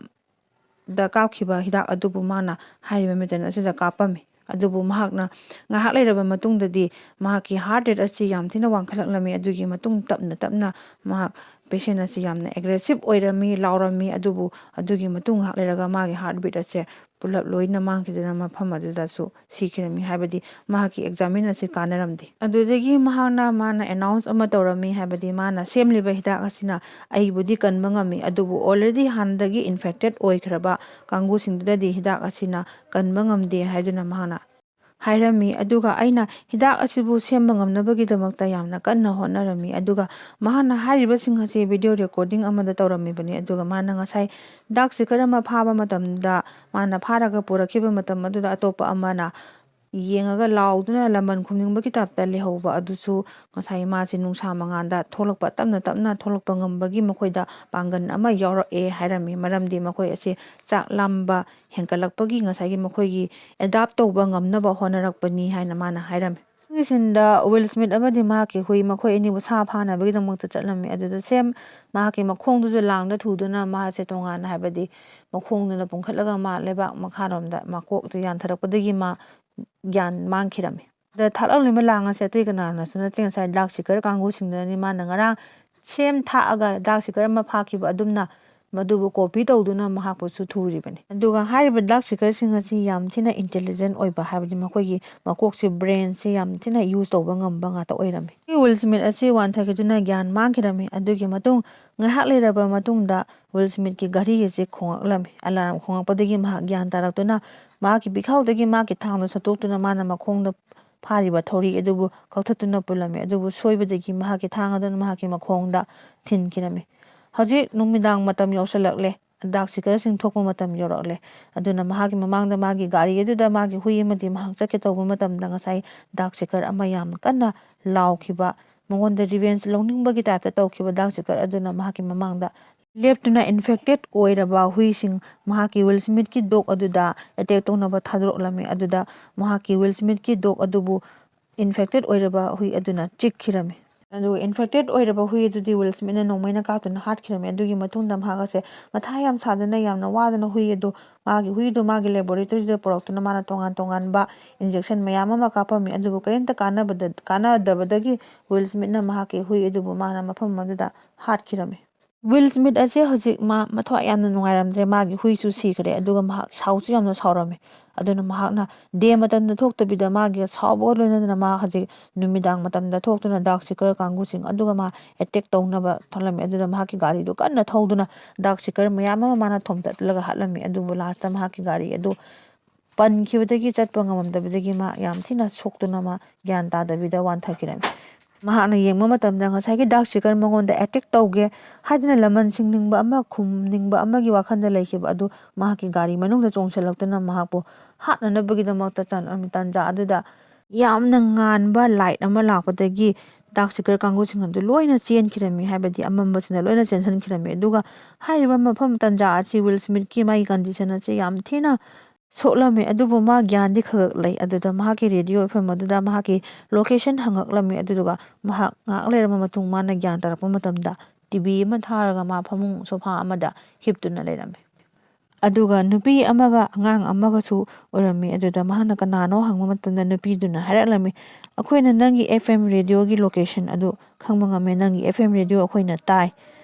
ꯗ ꯀꯥꯞꯈꯤꯕ ꯍꯤꯗꯥꯛ ꯑꯗꯨꯕꯨ ꯃꯥꯅ ꯍꯥꯏꯔꯤꯕ ꯃꯤꯜꯇꯟ ꯑꯁꯤꯗ ꯀꯥꯞꯄꯝꯃꯤ꯫ ꯑꯗꯨꯕꯨ ꯃꯍꯥꯛꯅ ꯉꯥꯏꯍꯥꯛ ꯂꯩꯔꯕ ꯃꯇꯨꯡꯗꯗꯤ ꯃꯍꯥꯛꯀꯤ ꯍꯥꯔꯠ ꯔꯦꯠ ꯑꯁꯤ ꯌꯥꯝ ꯊꯤꯅ ꯋꯥꯡꯈꯠꯂꯛꯂꯝꯃꯤ꯫ ꯑꯗꯨꯒꯤ ꯃꯇꯨꯡ ꯇꯞꯅ ꯇꯞꯅ ꯃꯍꯥꯛ, ꯄꯦꯁꯦꯟ ꯑꯁꯤ ꯌꯥꯝꯅ ꯑꯦꯒ꯭ꯔꯦꯁꯤꯞ ꯑꯣꯏꯔꯝꯃꯤ, ꯂꯥꯎꯔꯝꯃꯤ꯫ ꯑꯗꯨꯕꯨ ꯑꯗꯨꯒꯤ ꯃꯇꯨꯡ ꯉꯥꯏꯍꯥꯛ ꯂꯩꯔꯒ ꯃꯥꯒꯤ ꯍꯥꯔꯠ ꯕꯤꯠ ꯑꯁꯦ ꯄꯨꯂꯞ ꯂꯣꯏꯅ ꯃꯥꯡꯈꯤꯗꯅ ꯃꯐꯝ ꯑꯗꯨꯗꯁꯨ ꯁꯤꯈꯤꯔꯝꯃꯤ, ꯍꯥꯏꯕꯗꯤ ꯃꯍꯥꯛꯀꯤ ꯑꯦꯛꯖꯥꯃꯤꯟ ꯑꯁꯤ ꯀꯥꯟꯅꯔꯝꯗꯦ꯫ ꯑꯗꯨꯗꯒꯤ ꯃꯍꯥꯛꯅ, ꯃꯥꯅ ꯑꯦꯅꯥꯎꯟꯁ ꯑꯃ ꯇꯧꯔꯝꯃꯤ, ꯍꯥꯏꯕꯗꯤ ꯃꯥꯅ ꯁꯦꯝꯂꯤꯕ ꯍꯤꯗꯥꯛ ꯑꯁꯤꯅ ꯑꯩꯕꯨꯗꯤ ꯀꯟꯕ ꯉꯝꯃꯤ, ꯑꯗꯨꯕꯨ ꯑꯣꯜꯔꯦꯗꯤ ꯍꯥꯟꯅꯗꯒꯤ ꯏꯟꯐꯦꯛꯇꯦꯠ ꯑꯣꯏꯈ꯭ꯔꯕ ꯀꯥꯡꯕꯨꯁꯤꯡꯗꯨꯗꯗꯤ ꯍꯤꯗꯥꯛ ꯑꯁꯤꯅ ꯀꯟꯕ ꯉꯝꯗꯦ ꯍꯥꯏꯗꯨꯅ ꯃꯍꯥꯛꯅ ꯍꯥꯏꯔꯝꯃꯤ꯫ ꯑꯗꯨꯒ ꯑꯩꯅ ꯍꯤꯗꯥꯛ ꯑꯁꯤꯕꯨ ꯁꯦꯝꯕ ꯉꯝꯅꯕꯒꯤꯗꯃꯛꯇ ꯌꯥꯝꯅ ꯀꯟꯅ ꯍꯣꯠꯅꯔꯝꯃꯤ꯫ ꯑꯗꯨꯒ ꯃꯍꯥꯛꯅ ꯍꯥꯏꯔꯤꯕꯁꯤꯡ ꯑꯁꯤ ꯚꯤꯗꯤꯑꯣ ꯔꯦꯀꯣꯔꯗꯤꯡ ꯑꯃꯗ ꯇꯧꯔꯝꯃꯤꯕꯅꯤ꯫ ꯑꯗꯨꯒ ꯃꯥꯅ ꯉꯁꯥꯏ ꯗꯥꯔꯛ ꯁꯤꯀꯔ ꯑꯃ ꯐꯥꯕ ꯃꯇꯝꯗ, ꯃꯥꯅ ꯐꯥꯔꯒ ꯄꯨꯔꯛꯈꯤꯕ ꯃꯇꯝ ꯑꯗꯨꯗ ꯑꯇꯣꯞꯄ ꯑꯃꯅ ꯌꯦꯡꯉꯒ ꯂꯥꯎꯗꯨꯅ ꯂꯃꯟ ꯈꯨꯝꯅꯤꯡꯕꯒꯤ ꯇꯥꯏꯞꯇ ꯂꯩꯍꯧꯕ ꯑꯗꯨꯁꯨ ꯉꯁꯥꯏ ꯃꯥꯁꯦ ꯅꯨꯡꯁꯥ ꯃꯉꯥꯜꯗ ꯊꯣꯛꯂꯛꯄ, ꯇꯞꯅ ꯇꯞꯅ ꯊꯣꯛꯂꯛꯄ ꯉꯝꯕꯒꯤ ꯃꯈꯣꯏꯗ ꯄꯥꯡꯒꯜ ꯑꯃ ꯌꯥꯎꯔꯛꯑꯦ ꯍꯥꯏꯔꯝꯃꯤ꯫ ꯃꯔꯝꯗꯤ ꯃꯈꯣꯏ ꯑꯁꯦ ꯆꯥꯛ ꯂꯥꯝꯕ ꯍꯦꯟꯒꯠꯂꯛꯄꯒꯤ ꯉꯁꯥꯏꯒꯤ ꯃꯈꯣꯏꯒꯤ ꯑꯦꯗꯥꯞ ꯇꯧꯕ ꯉꯝꯅꯕ ꯍꯣꯠꯅꯔꯛꯄꯅꯤ ꯍꯥꯏꯅ ꯃꯥꯅ ꯍꯥꯏꯔꯝꯃꯤ꯫ ꯃꯊꯪꯒꯤ ꯁꯤꯟꯗ ꯋꯤꯜ ꯁ꯭ꯃꯤꯠ ꯑꯃꯗꯤ ꯃꯍꯥꯛꯀꯤ ꯍꯨꯏ, ꯃꯈꯣꯏ ꯑꯅꯤꯕꯨ ꯁꯥ ꯐꯥꯅꯕꯒꯤꯗꯃꯛꯇ ꯆꯠꯂꯝꯃꯤ꯫ ꯑꯗꯨꯗ ꯁꯦꯝ ꯃꯍꯥꯛꯀꯤ ꯃꯈꯣꯡꯗꯨꯁꯨ ꯂꯥꯡꯗ ꯊꯨꯗꯨꯅ ꯃꯍꯥꯛꯁꯦ ꯇꯣꯉꯥꯟꯅ, ꯍꯥꯏꯕꯗꯤ ꯃꯈꯣꯡꯗꯨꯅ ꯄꯨꯡꯈꯠꯂꯒ ꯃꯥ ꯂꯩꯕꯥꯛ ꯃꯈꯥꯔꯣꯝꯗ ꯃꯀꯣꯛꯇꯨ ꯌꯥꯟꯊꯔꯛꯄꯗꯒꯤ ꯃꯥ ꯒ꯭ꯌꯥꯟ ꯃꯥꯡꯈꯤꯔꯝꯃꯤ꯫ ꯗ ꯊꯥꯛꯂꯝꯂꯤꯕ ꯂꯥꯡ ꯑꯁꯤ ꯑꯇꯩ ꯀꯅꯥꯅꯁꯨ ꯅꯠꯇꯦ, ꯉꯁꯥꯏ ꯗꯥꯔꯛ ꯁꯤꯀꯔ ꯀꯥꯡꯕꯨꯁꯤꯡꯗꯨꯅꯅꯤ꯫ ꯃꯥꯅ ꯉꯔꯥꯡ ꯁꯦꯝ ꯊꯥꯛꯑꯒ ꯗꯥꯔꯛ ꯁꯤꯀꯔ ꯑꯃ ꯐꯥꯈꯤꯕ ꯑꯗꯨꯝꯅ ꯃꯗꯨꯕꯨ ꯀꯣꯄꯤ ꯇꯧꯗꯨꯅ ꯃꯍꯥꯛꯄꯨꯁꯨ ꯊꯨꯔꯤꯕꯅꯤ꯫ ꯑꯗꯨꯒ ꯍꯥꯏꯔꯤꯕ ꯗꯥꯔꯛ ꯁꯤꯀꯔꯁꯤꯡ ꯑꯁꯤ ꯌꯥꯝ ꯊꯤꯅ ꯏꯟꯇꯦꯂꯤꯖꯦꯟ ꯑꯣꯏꯕ, ꯍꯥꯏꯕꯗꯤ ꯃꯈꯣꯏꯒꯤ ꯃꯀꯣꯛꯁꯦ, ꯕ꯭ꯔꯦꯟꯁꯦ ꯌꯥꯝ ꯊꯤꯅ ꯌꯨꯁ ꯇꯧꯕ ꯉꯝꯕ ꯉꯥꯛꯇ ꯑꯣꯏꯔꯝꯃꯤ꯫ ꯋꯤꯜ ꯁ꯭ꯃꯤꯠ ꯑꯁꯤ ꯋꯥꯟꯊꯈꯤꯗꯨꯅ ꯒ꯭ꯌꯥꯟ ꯃꯥꯡꯈꯤꯔꯝꯃꯤ꯫ ꯑꯗꯨꯒꯤ ꯃꯇꯨꯡ ꯉꯥꯏꯍꯥꯛ ꯂꯩꯔꯕ ꯃꯇꯨꯡꯗ ꯋꯤꯜ ꯁ꯭ꯃꯤꯠꯀꯤ ꯘꯔꯤ ꯑꯁꯤ ꯈꯣꯡꯂꯛꯂꯝꯃꯤ꯫ ꯑꯂꯥꯔꯝ ꯈꯣꯡꯂꯛꯄꯗꯒꯤ ꯃꯍꯥꯛ ꯒ꯭ꯌꯥꯟ ꯇꯥꯔꯛꯇꯨꯅ ꯃꯍꯥꯛꯀꯤ ꯄꯤꯈꯥꯎꯗꯒꯤ ꯃꯍꯥꯛꯀꯤ ꯊꯥꯡꯗꯣ ꯁꯠꯇꯣꯛꯇꯨꯅ ꯃꯥꯅ ꯃꯈꯣꯡꯗ ꯐꯥꯔꯤꯕ ꯊꯧꯔꯤ ꯑꯗꯨꯕꯨ ꯀꯛꯊꯠꯇꯨꯅ ꯄꯨꯜꯂꯝꯃꯤ꯫ ꯑꯗꯨꯕꯨ ꯁꯣꯏꯕꯗꯒꯤ ꯃꯍꯥꯛꯀꯤ ꯊꯥꯡ ꯑꯗꯨꯅ ꯃꯍꯥꯛꯀꯤ ꯃꯈꯣꯡꯗ ꯊꯤꯟꯈꯤꯔꯝꯃꯤ꯫ ꯍꯧꯖꯤꯛ ꯅꯨꯃꯤꯗꯥꯡ ꯃꯇꯝ ꯌꯧꯁꯤꯜꯂꯛꯂꯦ꯫ ꯗꯥꯔꯛ ꯁꯤꯀꯔꯁꯤꯡ ꯊꯣꯛꯄ ꯃꯇꯝ ꯌꯧꯔꯛꯂꯦ꯫ ꯑꯗꯨꯅ ꯃꯍꯥꯛꯀꯤ ꯃꯃꯥꯡꯗ ꯃꯥꯒꯤ ꯒꯥꯔꯤ ꯑꯗꯨꯗ ꯃꯥꯒꯤ ꯍꯨꯏ ꯑꯃꯗꯤ ꯃꯍꯥꯛ ꯆꯠꯀꯦ ꯇꯧꯕ ꯃꯇꯝꯗ ꯉꯁꯥꯏ ꯗꯥꯔꯛ ꯁꯤꯀꯔ ꯑꯃ ꯌꯥꯝꯅ ꯀꯟꯅ ꯂꯥꯎꯈꯤꯕ, ꯃꯉꯣꯟꯗ ꯔꯤꯚꯦꯟꯖ ꯂꯧꯅꯤꯡꯕꯒꯤ ꯇꯥꯏꯞꯇ ꯇꯧꯈꯤꯕ ꯗꯥꯔꯛ ꯁꯤꯀꯔ ꯑꯗꯨꯅ ꯃꯍꯥꯛꯀꯤ ꯃꯃꯥꯡꯗ ꯂꯦꯞꯇꯨꯅ ꯏꯟꯐꯦꯛꯇꯦꯠ ꯑꯣꯏꯔꯕ ꯍꯨꯏꯁꯤꯡ ꯃꯍꯥꯛꯀꯤ ꯋꯤꯜ ꯁ꯭ꯃꯤꯠꯀꯤ ꯗꯣꯒ ꯑꯗꯨꯗ ꯑꯦꯇꯦꯛ ꯇꯧꯅꯕ ꯊꯥꯗꯣꯔꯛꯂꯝꯃꯤ꯫ ꯑꯗꯨꯗ ꯃꯍꯥꯛꯀꯤ ꯋꯤꯜ ꯁ꯭ꯃꯤꯠꯀꯤ ꯗꯣꯒ ꯑꯗꯨꯕꯨ ꯏꯟꯐꯦꯛꯇꯦꯠ ꯑꯣꯏꯔꯕ ꯍꯨꯏ ꯑꯗꯨꯅ ꯆꯤꯛꯈꯤꯔꯝꯃꯤ꯫ ꯑꯗꯨꯒ ꯏꯟꯐꯦꯛꯇꯦꯠ ꯑꯣꯏꯔꯕ ꯍꯨꯏ ꯑꯗꯨꯗꯤ ꯋꯤꯜ ꯁ꯭ꯃꯤꯠꯅ ꯅꯣꯡꯃꯩꯅ ꯀꯥꯞꯇꯨꯅ ꯍꯥꯠꯈꯤꯔꯝꯃꯤ꯫ ꯑꯗꯨꯒꯤ ꯃꯇꯨꯡꯗ ꯃꯍꯥꯛ ꯑꯁꯦ ꯃꯊꯥ ꯌꯥꯝ ꯁꯥꯗꯨꯅ, ꯌꯥꯝꯅ ꯋꯥꯗꯨꯅ ꯍꯨꯏ ꯑꯗꯨ, ꯃꯥꯒꯤ ꯍꯨꯏꯗꯨ ꯃꯥꯒꯤ ꯂꯦꯕꯣꯔꯦꯇꯣꯔꯤꯗ ꯄꯨꯔꯛꯇꯨꯅ ꯃꯥꯅ ꯇꯣꯉꯥꯟ ꯇꯣꯉꯥꯟꯕ ꯏꯟꯖꯦꯛꯁꯟ ꯃꯌꯥꯝ ꯑꯃ ꯀꯥꯞꯄꯝꯃꯤ꯫ ꯑꯗꯨꯕꯨ ꯀꯔꯤꯝꯇ ꯀꯥꯟꯅꯕꯗ, ꯀꯥꯟꯅꯗꯕꯗꯒꯤ ꯋꯤꯜ ꯁ꯭ꯃꯤꯠꯅ ꯃꯍꯥꯛꯀꯤ ꯍꯨꯏ ꯑꯗꯨꯕꯨ ꯃꯥꯅ ꯃꯐꯝ ꯑꯗꯨꯗ ꯍꯥꯠꯈꯤꯔꯝꯃꯤ꯫ ꯋꯤꯜ ꯁ꯭ꯃꯤꯠ ꯑꯁꯦ ꯍꯧꯖꯤꯛ ꯃꯥ ꯃꯊ꯭ꯋꯥꯏ ꯌꯥꯝꯅ ꯅꯨꯡꯉꯥꯏꯔꯝꯗ꯭ꯔꯦ꯫ ꯃꯥꯒꯤ ꯍꯨꯏꯁꯨ ꯁꯤꯈ꯭ꯔꯦ꯫ ꯑꯗꯨꯒ ꯃꯍꯥꯛ ꯁꯥꯎꯁꯨ ꯌꯥꯝꯅ ꯁꯥꯎꯔꯝꯃꯤ꯫ ꯑꯗꯨꯅ ꯃꯍꯥꯛꯅ ꯗꯦ ꯃꯇꯝꯗ ꯊꯣꯛꯇꯕꯤꯗ ꯃꯥꯒꯤ ꯁꯥꯎꯕꯒ ꯂꯣꯏꯅꯅ ꯃꯥ ꯍꯧꯖꯤꯛ ꯅꯨꯃꯤꯗꯥꯡ ꯃꯇꯝꯗ ꯊꯣꯛꯇꯨꯅ ꯗꯥꯔꯛ ꯁꯤꯀꯔ ꯀꯥꯡꯕꯨꯁꯤꯡ ꯑꯗꯨꯒ ꯃꯥ ꯑꯦꯇꯦꯛ ꯇꯧꯅꯕ ꯊꯣꯛꯂꯝꯃꯤ꯫ ꯑꯗꯨꯗ ꯃꯍꯥꯛꯀꯤ ꯒꯥꯔꯤꯗꯨ ꯀꯟꯅ ꯊꯧꯗꯨꯅ ꯗꯥꯔꯛ ꯁꯤꯀꯔ ꯃꯌꯥꯝ ꯑꯃ ꯃꯥꯅ ꯊꯣꯝꯇꯠꯂꯒ ꯍꯥꯠꯂꯝꯃꯤ꯫ ꯑꯗꯨꯕꯨ ꯂꯥꯁꯇ ꯃꯍꯥꯛꯀꯤ ꯒꯥꯔꯤ ꯑꯗꯨ ꯄꯟꯈꯤꯕꯗꯒꯤ, ꯆꯠꯄ ꯉꯝꯃꯝꯗꯕꯗꯒꯤ ꯃꯥ ꯌꯥꯝ ꯊꯤꯅ ꯁꯣꯛꯇꯨꯅ ꯃꯥ ꯒ꯭ꯌꯥꯟ ꯇꯥꯗꯕꯤꯗ ꯋꯥꯟꯊꯈꯤꯔꯝꯃꯤ꯫ ꯃꯍꯥꯛꯅ ꯌꯦꯡꯕ ꯃꯇꯝꯗ ꯉꯁꯥꯏꯒꯤ ꯗꯥꯔꯛ ꯁꯤꯀꯔ ꯃꯉꯣꯟꯗ ꯑꯦꯇꯦꯛ ꯇꯧꯒꯦ ꯍꯥꯏꯗꯨꯅ ꯂꯃꯟ ꯁꯤꯡꯅꯤꯡꯕ ꯑꯃ, ꯈꯨꯝꯅꯤꯡꯕ ꯑꯃꯒꯤ ꯋꯥꯈꯜꯗ ꯂꯩꯈꯤꯕ ꯑꯗꯨ ꯃꯍꯥꯛꯀꯤ ꯒꯥꯔꯤ ꯃꯅꯨꯡꯗ ꯆꯣꯡꯁꯤꯜꯂꯛꯇꯨꯅ ꯃꯍꯥꯛꯄꯨ ꯍꯥꯠꯅꯅꯕꯒꯤꯗꯃꯛꯇ ꯆꯪꯂꯛꯂꯝꯃꯤ꯫ ꯇꯥꯟꯖꯥ ꯑꯗꯨꯗ ꯌꯥꯝꯅ ꯉꯥꯟꯕ ꯂꯥꯏꯠ ꯑꯃ ꯂꯥꯛꯄꯗꯒꯤ ꯗꯥꯔꯛ ꯁꯤꯀꯔ ꯀꯥꯡꯕꯨꯁꯤꯡ ꯑꯗꯨ ꯂꯣꯏꯅ ꯆꯦꯟꯈꯤꯔꯝꯃꯤ, ꯍꯥꯏꯕꯗꯤ ꯑꯃꯝꯕꯁꯤꯡꯗ ꯂꯣꯏꯅ ꯆꯦꯟꯁꯤꯟꯈꯤꯔꯝꯃꯤ꯫ ꯑꯗꯨꯒ ꯍꯥꯏꯔꯤꯕ ꯃꯐꯝ ꯇꯥꯟꯖꯥ ꯑꯁꯤ ꯋꯤꯜ ꯁ꯭ꯃꯤꯠꯀꯤ ꯃꯥꯒꯤ ꯀꯟꯗꯤꯁꯟ ꯑꯁꯤ ꯌꯥꯝ ꯊꯤꯅ ꯁꯣꯛꯂꯝꯃꯤ꯫ ꯑꯗꯨꯕꯨ ꯃꯥ ꯒ꯭ꯌꯥꯟꯗꯤ ꯈꯔ ꯈꯔ ꯂꯩ꯫ ꯑꯗꯨꯗ ꯃꯍꯥꯛꯀꯤ ꯔꯦꯗꯤꯑꯣ ꯑꯦꯐ ꯑꯦꯝ ꯑꯗꯨꯗ ꯃꯍꯥꯛꯀꯤ ꯂꯣꯀꯦꯁꯟ ꯍꯪꯉꯛꯂꯝꯃꯤ꯫ ꯑꯗꯨꯗꯨꯒ ꯃꯍꯥꯛ ꯉꯥꯏꯍꯥꯛ ꯂꯩꯔꯕ ꯃꯇꯨꯡ ꯃꯥꯅ ꯒ꯭ꯌꯥꯟ ꯇꯥꯔꯛꯄ ꯃꯇꯝꯗ ꯇꯤ ꯚꯤ ꯑꯃ ꯊꯥꯔꯒ ꯃꯥ ꯐꯃꯨꯡ ꯁꯣꯐꯥ ꯑꯃꯗ ꯍꯤꯞꯇꯨꯅ ꯂꯩꯔꯝꯃꯤ꯫ ꯑꯗꯨꯒ ꯅꯨꯄꯤ ꯑꯃꯒ ꯑꯉꯥꯡ ꯑꯃꯒꯁꯨ ꯑꯣꯏꯔꯝꯃꯤ꯫ ꯑꯗꯨꯗ ꯃꯍꯥꯛꯅ ꯀꯅꯥꯅꯣ ꯍꯪꯕ ꯃꯇꯝꯗ ꯅꯨꯄꯤꯗꯨꯅ ꯍꯥꯏꯔꯛꯂꯝꯃꯤ, "ꯑꯩꯈꯣꯏꯅ ꯅꯪꯒꯤ F M radioꯒꯤ location ꯑꯗꯨ ꯈꯪꯕ ꯉꯝꯃꯦ꯫ ꯅꯪꯒꯤ F M radio ꯑꯩꯈꯣꯏꯅ ꯇꯥꯏ꯫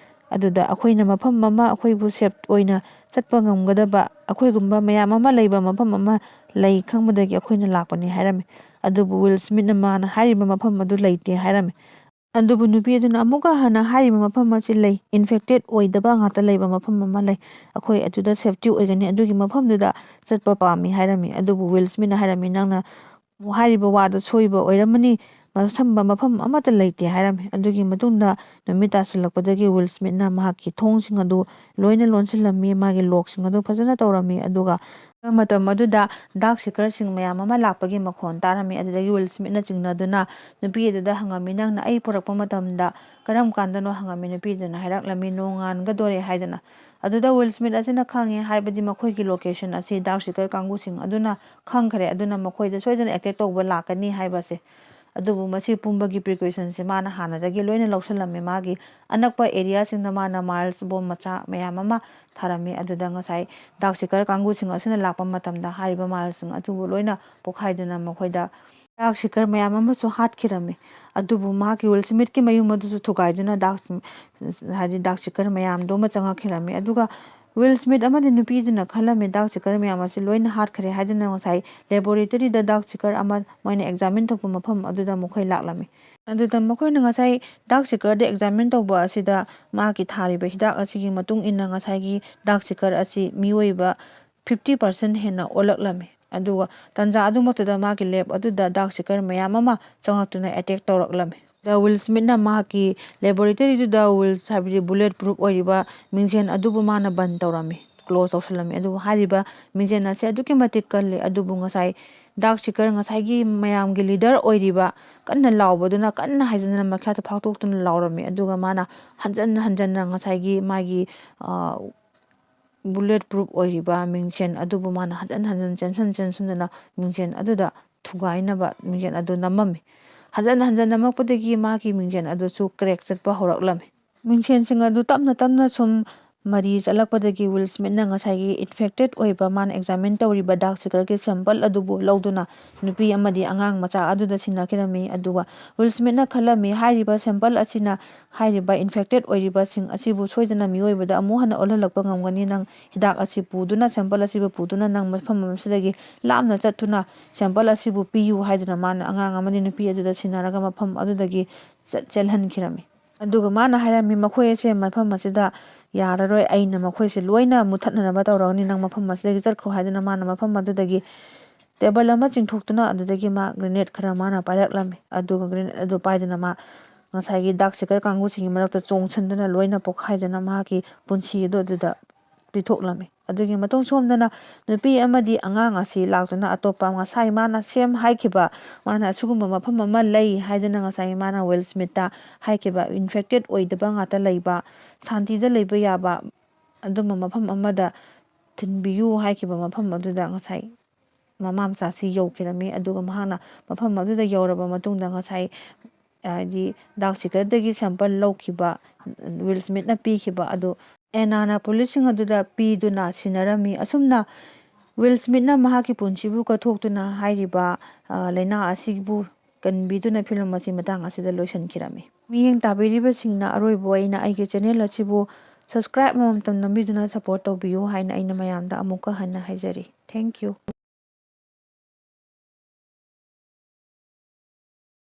ꯑꯗꯨꯗ ꯑꯩꯈꯣꯏꯅ ꯃꯐꯝ ꯑꯃ ꯑꯩꯈꯣꯏꯕꯨ safe ꯑꯣꯏꯅ ꯆꯠꯄ ꯉꯝꯒꯗꯕ ꯑꯩꯈꯣꯏꯒꯨꯝꯕ ꯃꯌꯥꯝ ꯑꯃ ꯂꯩꯕ ꯃꯐꯝ ꯑꯃ ꯂꯩ ꯈꯪꯕꯗꯒꯤ ꯑꯩꯈꯣꯏꯅ ꯂꯥꯛꯄꯅꯤ" ꯍꯥꯏꯔꯝꯃꯤ꯫ ꯑꯗꯨꯕꯨ ꯋꯤꯜ ꯁ꯭ꯃꯤꯠꯅ ꯃꯥꯅ ꯍꯥꯏꯔꯤꯕ ꯃꯐꯝ ꯑꯗꯨ ꯂꯩꯇꯦ ꯍꯥꯏꯔꯝꯃꯤ꯫ ꯑꯗꯨꯕꯨ ꯅꯨꯄꯤ ꯑꯗꯨꯅ ꯑꯃꯨꯛꯀ ꯍꯟꯅ ꯍꯥꯏꯔꯤꯕ ꯃꯐꯝ ꯑꯁꯤ ꯂꯩ, infected ꯑꯣꯏꯗꯕ ꯉꯥꯛꯇ ꯂꯩꯕ ꯃꯐꯝ ꯑꯃ ꯂꯩ, ꯑꯩꯈꯣꯏ ꯑꯗꯨꯗ safety ꯑꯣꯏꯒꯅꯤ, ꯑꯗꯨꯒꯤ ꯃꯐꯝꯗꯨꯗ ꯆꯠꯄ ꯄꯥꯝꯃꯤ ꯍꯥꯏꯔꯝꯃꯤ꯫ ꯑꯗꯨꯕꯨ ꯋꯤꯜ ꯁ꯭ꯃꯤꯠꯅ ꯍꯥꯏꯔꯝꯃꯤ, "ꯅꯪꯅ ꯍꯥꯏꯔꯤꯕ ꯋꯥꯗ ꯁꯣꯏꯕ ꯑꯣꯏꯔꯝꯃꯅꯤ, ꯃꯁꯝꯕ ꯃꯐꯝ ꯑꯃꯠꯇ ꯂꯩꯇꯦ" ꯍꯥꯏꯔꯝꯃꯤ꯫ ꯑꯗꯨꯒꯤ ꯃꯇꯨꯡꯗ ꯅꯨꯃꯤꯠ ꯇꯥꯁꯤꯜꯂꯛꯄꯗꯒꯤ ꯋꯤꯜ ꯁ꯭ꯃꯤꯠꯅ ꯃꯍꯥꯛꯀꯤ ꯊꯣꯡꯁꯤꯡ ꯑꯗꯨ ꯂꯣꯏꯅ ꯂꯣꯟꯁꯤꯜꯂꯝꯃꯤ, ꯃꯥꯒꯤ lockꯁꯤꯡ ꯑꯗꯨ ꯐꯖꯅ ꯇꯧꯔꯝꯃꯤ꯫ ꯑꯗꯨꯒ ꯃꯇꯝ ꯑꯗꯨꯗ dark seekerꯁꯤꯡ ꯃꯌꯥꯝ ꯑꯃ ꯂꯥꯛꯄꯒꯤ ꯃꯈꯣꯟ ꯇꯥꯔꯝꯃꯤ꯫ ꯑꯗꯨꯗꯒꯤ ꯋꯤꯜ ꯁ꯭ꯃꯤꯠꯅ ꯆꯤꯡꯅꯗꯨꯅ ꯅꯨꯄꯤ ꯑꯗꯨꯗ ꯍꯪꯉꯝꯃꯤ, "ꯅꯪꯅ ꯑꯩ ꯄꯨꯔꯛꯄ ꯃꯇꯝꯗ ꯀꯔꯝ ꯀꯥꯟꯗꯅꯣ?" ꯍꯪꯉꯝꯃꯤ꯫ ꯅꯨꯄꯤꯗꯨꯅ ꯍꯥꯏꯔꯛꯂꯝꯃꯤ, "ꯅꯣꯡꯉꯥꯟꯒꯗꯣꯔꯦ" ꯍꯥꯏꯗꯅ꯫ ꯑꯗꯨꯗ ꯋꯤꯜ ꯁ꯭ꯃꯤꯠ ꯑꯁꯤꯅ ꯈꯪꯉꯦ, ꯍꯥꯏꯕꯗꯤ ꯃꯈꯣꯏꯒꯤ location ꯑꯁꯤ dark seeker ꯀꯥꯡꯕꯨꯁꯤꯡ ꯑꯗꯨꯅ ꯈꯪꯈ꯭ꯔꯦ, ꯑꯗꯨꯅ ꯃꯈꯣꯏꯗ ꯁꯣꯏꯗꯅ attack ꯇꯧꯕ ꯂꯥꯛꯀꯅꯤ ꯍꯥꯏꯕꯁꯦ꯫ ꯑꯗꯨꯕꯨ ꯃꯁꯤ ꯄꯨꯝꯕꯒꯤ precautionꯁꯦ ꯃꯥꯅ ꯍꯥꯟꯅꯗꯒꯤ ꯂꯣꯏꯅ ꯂꯧꯁꯤꯜꯂꯝꯃꯦ꯫ ꯃꯥꯒꯤ ꯑꯅꯛꯄ areaꯁꯤꯡꯗ ꯃꯥꯅ miles bomb ꯃꯆꯥ ꯃꯌꯥꯝ ꯑꯃ ꯊꯥꯔꯝꯃꯤ꯫ ꯑꯗꯨꯗ ꯉꯁꯥꯏ dark seeker ꯀꯥꯡꯕꯨꯁꯤꯡ ꯑꯁꯤꯅ ꯂꯥꯛꯄ ꯃꯇꯝꯗ ꯍꯥꯏꯔꯤꯕ milesꯁꯤꯡ ꯑꯗꯨꯕꯨ ꯂꯣꯏꯅ ꯄꯣꯈꯥꯏꯗꯨꯅ ꯃꯈꯣꯏꯗ dark seeker ꯃꯌꯥꯝ ꯑꯃꯁꯨ ꯍꯥꯠꯈꯤꯔꯝꯃꯤ꯫ ꯑꯗꯨꯕꯨ ꯃꯍꯥꯛꯀꯤ ꯋꯤꯜ ꯁ꯭ꯃꯤꯠꯀꯤ ꯃꯌꯨꯝ ꯑꯗꯨꯁꯨ ꯊꯨꯒꯥꯏꯗꯨꯅ dark, ꯍꯥꯏꯗꯤ dark seeker ꯃꯌꯥꯝꯗꯨ ꯑꯃ ꯆꯪꯉꯛꯈꯤꯔꯝꯃꯤ꯫ ꯑꯗꯨꯒ ꯋꯤꯜ ꯁ꯭ꯃꯤꯠ ꯑꯃꯗꯤ ꯅꯨꯄꯤꯗꯨꯅ ꯈꯜꯂꯝꯃꯤ, dark seeker ꯃꯌꯥꯝ ꯑꯁꯤ ꯂꯣꯏꯅ ꯍꯥꯠꯈ꯭ꯔꯦ ꯍꯥꯏꯗꯨꯅ ꯉꯁꯥꯏ laboratoryꯗ dark seeker ꯑꯃ ꯃꯣꯏꯅ examine ꯇꯧꯕ ꯃꯐꯝ ꯑꯗꯨꯗ ꯃꯈꯣꯏ ꯂꯥꯛꯂꯝꯃꯤ꯫ ꯑꯗꯨꯗ ꯃꯈꯣꯏꯅ ꯉꯁꯥꯏ dark seekerꯗ examine ꯇꯧꯕ ꯑꯁꯤꯗ ꯃꯍꯥꯛꯀꯤ ꯊꯥꯔꯤꯕ ꯍꯤꯗꯥꯛ ꯑꯁꯤꯒꯤ ꯃꯇꯨꯡ ꯏꯟꯅ ꯉꯁꯥꯏꯒꯤ dark seeker ꯑꯁꯤ ꯃꯤꯑꯣꯏꯕ fifty percent ꯍꯦꯟꯅ ꯑꯣꯜꯂꯛꯂꯝꯃꯤ꯫ ꯑꯗꯨꯒ ꯇꯟꯖꯥ ꯑꯗꯨꯃꯛꯇꯗ ꯃꯥꯒꯤ lab ꯑꯗꯨꯗ dark seeker ꯃꯌꯥꯝ ꯑꯃ ꯆꯪꯂꯛꯇꯨꯅ attack ꯇꯧꯔꯛꯂꯝꯃꯤ꯫ ꯗ ꯋꯤꯜ ꯁ꯭ꯃꯤꯠꯅ ꯃꯍꯥꯛꯀꯤ laboratoryꯗꯨꯗ ꯋꯤꯜꯁ, ꯍꯥꯏꯕꯗꯤ bullet proof ꯑꯣꯏꯔꯤꯕ ꯃꯤꯡꯖꯦꯜ ꯑꯗꯨꯕꯨ ꯃꯥꯅ ꯕꯟ ꯇꯧꯔꯝꯃꯤ, close ꯇꯧꯁꯜꯂꯝꯃꯤ꯫ ꯑꯗꯨꯕꯨ ꯍꯥꯏꯔꯤꯕ ꯃꯤꯡꯖꯦꯜ ꯑꯁꯤ ꯑꯗꯨꯛꯀꯤ ꯃꯇꯤꯛ ꯀꯜꯂꯤ꯫ ꯑꯗꯨꯕꯨ ꯉꯁꯥꯏ dark seeker, ꯉꯁꯥꯏꯒꯤ ꯃꯌꯥꯝꯒꯤ leader ꯑꯣꯏꯔꯤꯕ, ꯀꯟꯅ ꯂꯥꯎꯕꯗꯨꯅ ꯀꯟꯅ ꯍꯥꯏꯖꯟꯗꯅ ꯃꯈ꯭ꯌꯥꯠꯇ ꯐꯥꯛꯇꯣꯛꯇꯨꯅ ꯂꯥꯎꯔꯝꯃꯤ꯫ ꯑꯗꯨꯒ ꯃꯥꯅ ꯍꯟꯖꯟ ꯍꯟꯖꯟꯅ ꯉꯁꯥꯏꯒꯤ ꯃꯥꯒꯤ, ꯑ, bullet proof ꯑꯣꯏꯔꯤꯕ ꯃꯤꯡꯁꯦꯟ ꯑꯗꯨꯕꯨ ꯃꯥꯅ ꯍꯟꯖꯟ ꯍꯟꯖꯟ ꯆꯦꯟꯁꯟ ꯆꯦꯟꯁꯟꯗꯨꯅ ꯃꯤꯡꯁꯦꯟ ꯑꯗꯨꯗ ꯊꯨꯒꯥꯏꯅꯕ ꯃꯤꯡꯁꯦꯟ ꯑꯗꯨ ꯅꯝꯃꯝꯃꯤ꯫ ꯍꯟꯖꯟ ꯍꯟꯖꯟ ꯅꯝꯃꯛꯄꯗꯒꯤ ꯃꯥꯒꯤ ꯃꯤꯡꯁꯦꯟ ꯑꯗꯨꯁꯨ crack ꯆꯠꯄ ꯍꯧꯔꯛꯂꯝꯃꯤ꯫ ꯃꯤꯡꯁꯦꯟꯁꯤꯡ ꯑꯗꯨ ꯇꯞꯅ ꯇꯞꯅ ꯁꯨꯝ ꯃꯔꯤ ꯆꯠꯂꯛꯄꯗꯒꯤ ꯋꯤꯜ ꯁ꯭ꯃꯤꯠꯅ ꯉꯁꯥꯏꯒꯤ ꯏꯟꯐꯦꯛꯇꯦꯠ ꯑꯣꯏꯕ, ꯃꯥꯅ ꯑꯦꯛꯖꯥꯃꯤꯟ ꯇꯧꯔꯤꯕ ꯗꯥꯔꯛ ꯁꯤꯀꯜꯒꯤ ꯁꯦꯝꯄꯜ ꯑꯗꯨꯕꯨ ꯂꯧꯗꯨꯅ ꯅꯨꯄꯤ ꯑꯃꯗꯤ ꯑꯉꯥꯡ ꯃꯆꯥ ꯑꯗꯨꯗ ꯁꯤꯟꯅꯈꯤꯔꯝꯃꯤ꯫ ꯑꯗꯨꯒ ꯋꯤꯜ ꯁ꯭ꯃꯤꯠꯅ ꯈꯜꯂꯝꯃꯤ, ꯍꯥꯏꯔꯤꯕ ꯁꯦꯝꯄꯜ ꯑꯁꯤꯅ ꯍꯥꯏꯔꯤꯕ ꯏꯟꯐꯦꯛꯇꯦꯠ ꯑꯣꯏꯔꯤꯕꯁꯤꯡ ꯑꯁꯤꯕꯨ ꯁꯣꯏꯗꯅ ꯃꯤꯑꯣꯏꯕꯗ ꯑꯃꯨꯛ ꯍꯟꯅ ꯑꯣꯜꯍꯜꯂꯛꯄ ꯉꯝꯒꯅꯤ꯫ ꯅꯪ ꯍꯤꯗꯥꯛ ꯑꯁꯤ ꯄꯨꯗꯨꯅ, ꯁꯦꯝꯄꯜ ꯑꯁꯤꯕꯨ ꯄꯨꯗꯨꯅ ꯅꯪ ꯃꯐꯝ ꯑꯁꯤꯗꯒꯤ ꯂꯥꯞꯅ ꯆꯠꯇꯨꯅ ꯁꯦꯝꯄꯜ ꯑꯁꯤꯕꯨ ꯄꯤꯌꯨ ꯍꯥꯏꯗꯨꯅ ꯃꯥꯅ ꯑꯉꯥꯡ ꯑꯃꯗꯤ ꯅꯨꯄꯤ ꯑꯗꯨꯗ ꯁꯤꯟꯅꯔꯒ ꯃꯐꯝ ꯑꯗꯨꯗꯒꯤ ꯆꯠ-, ꯆꯦꯜꯍꯟꯈꯤꯔꯝꯃꯤ꯫ ꯑꯗꯨꯒ ꯃꯥꯅ ꯍꯥꯏꯔꯝꯃꯤ, ꯃꯈꯣꯏ ꯑꯁꯦ ꯃꯐꯝ ꯑꯁꯤꯗ ꯌꯥꯔꯔꯣꯏ, ꯑꯩꯅ ꯃꯈꯣꯏꯁꯦ ꯂꯣꯏꯅ ꯃꯨꯊꯠꯅꯅꯕ ꯇꯧꯔꯒꯅꯤ, ꯅꯪ ꯃꯐꯝ ꯑꯁꯤꯗꯒꯤ ꯆꯠꯈ꯭ꯔꯣ ꯍꯥꯏꯗꯨꯅ ꯃꯥꯅ ꯃꯐꯝ ꯑꯗꯨꯗꯒꯤ ꯇꯦꯕꯜ ꯑꯃ ꯆꯤꯡꯊꯣꯛꯇꯨꯅ ꯑꯗꯨꯗꯒꯤ ꯃꯥ ꯒ꯭ꯔꯦꯅꯦꯗ ꯈꯔ ꯃꯥꯅ ꯄꯥꯏꯔꯛꯂꯝꯃꯤ꯫ ꯑꯗꯨꯒ ꯒ꯭ꯔꯦꯅꯦꯗ ꯑꯗꯨ ꯄꯥꯏꯗꯨꯅ ꯃꯥ ꯉꯁꯥꯏꯒꯤ ꯗꯥꯔꯛ ꯁꯤꯀꯜ ꯀꯥꯡꯕꯨꯁꯤꯡꯒꯤ ꯃꯔꯛꯇ ꯆꯣꯡꯁꯤꯟꯗꯨꯅ ꯂꯣꯏꯅ ꯄꯣꯛꯈꯥꯏꯗꯨꯅ ꯃꯍꯥꯛꯀꯤ ꯄꯨꯟꯁꯤ ꯑꯗꯨ ꯑꯗꯨꯗ ꯄꯤꯊꯣꯛꯂꯝꯃꯤ꯫ ꯑꯗꯨꯒꯤ ꯃꯇꯨꯡ ꯁꯣꯝꯗꯅ ꯅꯨꯄꯤ ꯑꯃꯗꯤ ꯑꯉꯥꯡ ꯑꯁꯤ ꯂꯥꯛꯇꯨꯅ ꯑꯇꯣꯞꯄ ꯉꯁꯥꯏ ꯃꯥꯅ ꯁꯦꯝ ꯍꯥꯏꯈꯤꯕ, ꯃꯥꯅ ꯑꯁꯤꯒꯨꯝꯕ ꯃꯐꯝ ꯑꯃ ꯂꯩ ꯍꯥꯏꯗꯨꯅ ꯉꯁꯥꯏ ꯃꯥꯅ ꯋꯤꯜ ꯁ꯭ꯃꯤꯠꯇ ꯍꯥꯏꯈꯤꯕ ꯏꯟꯐꯦꯛꯇꯦꯠ ꯑꯣꯏꯗꯕ ꯉꯥꯛꯇ ꯂꯩꯕ, ꯁꯥꯟꯇꯤꯗ ꯂꯩꯕ ꯌꯥꯕ ꯑꯗꯨꯝꯕ ꯃꯐꯝ ꯑꯃꯗ ꯊꯤꯟꯕꯤꯌꯨ ꯍꯥꯏꯈꯤꯕ ꯃꯐꯝ ꯑꯗꯨꯗ ꯉꯁꯥꯏ ꯃꯃꯥ ꯃꯆꯥꯁꯤ ꯌꯧꯈꯤꯔꯝꯃꯤ꯫ ꯑꯗꯨꯒ ꯃꯍꯥꯛꯅ ꯃꯐꯝ ꯑꯗꯨꯗ ꯌꯧꯔꯕ ꯃꯇꯨꯡꯗ ꯉꯁꯥꯏ, ꯍꯥꯏꯗꯤ, ꯗꯥꯔꯛ ꯁꯤꯀꯜꯗꯒꯤ ꯁꯦꯝꯄꯜ ꯂꯧꯈꯤꯕ, ꯋꯤꯜ ꯁ꯭ꯃꯤꯠꯅ ꯄꯤꯈꯤꯕ ꯑꯗꯨ ꯑꯦꯅꯥꯅ ꯄꯨꯂꯤꯁꯁꯤꯡ ꯑꯗꯨꯗ ꯄꯤꯗꯨꯅ ꯁꯤꯟꯅꯔꯝꯃꯤ꯫ ꯑꯁꯨꯝꯅ ꯋꯤꯜ ꯁ꯭ꯃꯤꯠꯅ ꯃꯍꯥꯛꯀꯤ ꯄꯨꯟꯁꯤꯕꯨ ꯀꯠꯊꯣꯛꯇꯨꯅ ꯍꯥꯏꯔꯤꯕ, ꯑ, ꯂꯥꯏꯅꯥ ꯑꯁꯤꯕꯨ ꯀꯟꯕꯤꯗꯨꯅ ꯐꯤꯂꯝ ꯑꯁꯤ ꯃꯇꯥꯡ ꯑꯁꯤꯗ ꯂꯣꯏꯁꯤꯟꯈꯤꯔꯝꯃꯤ꯫ ꯃꯤꯠꯌꯦꯡ ꯇꯥꯕꯤꯔꯤꯕꯁꯤꯡꯅ ꯑꯔꯣꯏꯕ ꯑꯣꯏꯅ ꯑꯩꯒꯤ ꯆꯦꯅꯦꯜ ꯑꯁꯤꯕꯨ ꯁꯕꯁꯀ꯭ꯔꯥꯏꯕ ꯑꯃꯃꯝꯇꯪ ꯅꯝꯕꯤꯗꯨꯅ ꯁꯄꯣꯔꯠ ꯇꯧꯕꯤꯌꯨ ꯍꯥꯏꯅ ꯑꯩꯅ ꯃꯌꯥꯝꯗ ꯑꯃꯨꯛꯀ ꯍꯟꯅ ꯍꯥꯏꯖꯔꯤ꯫ Thank you꯫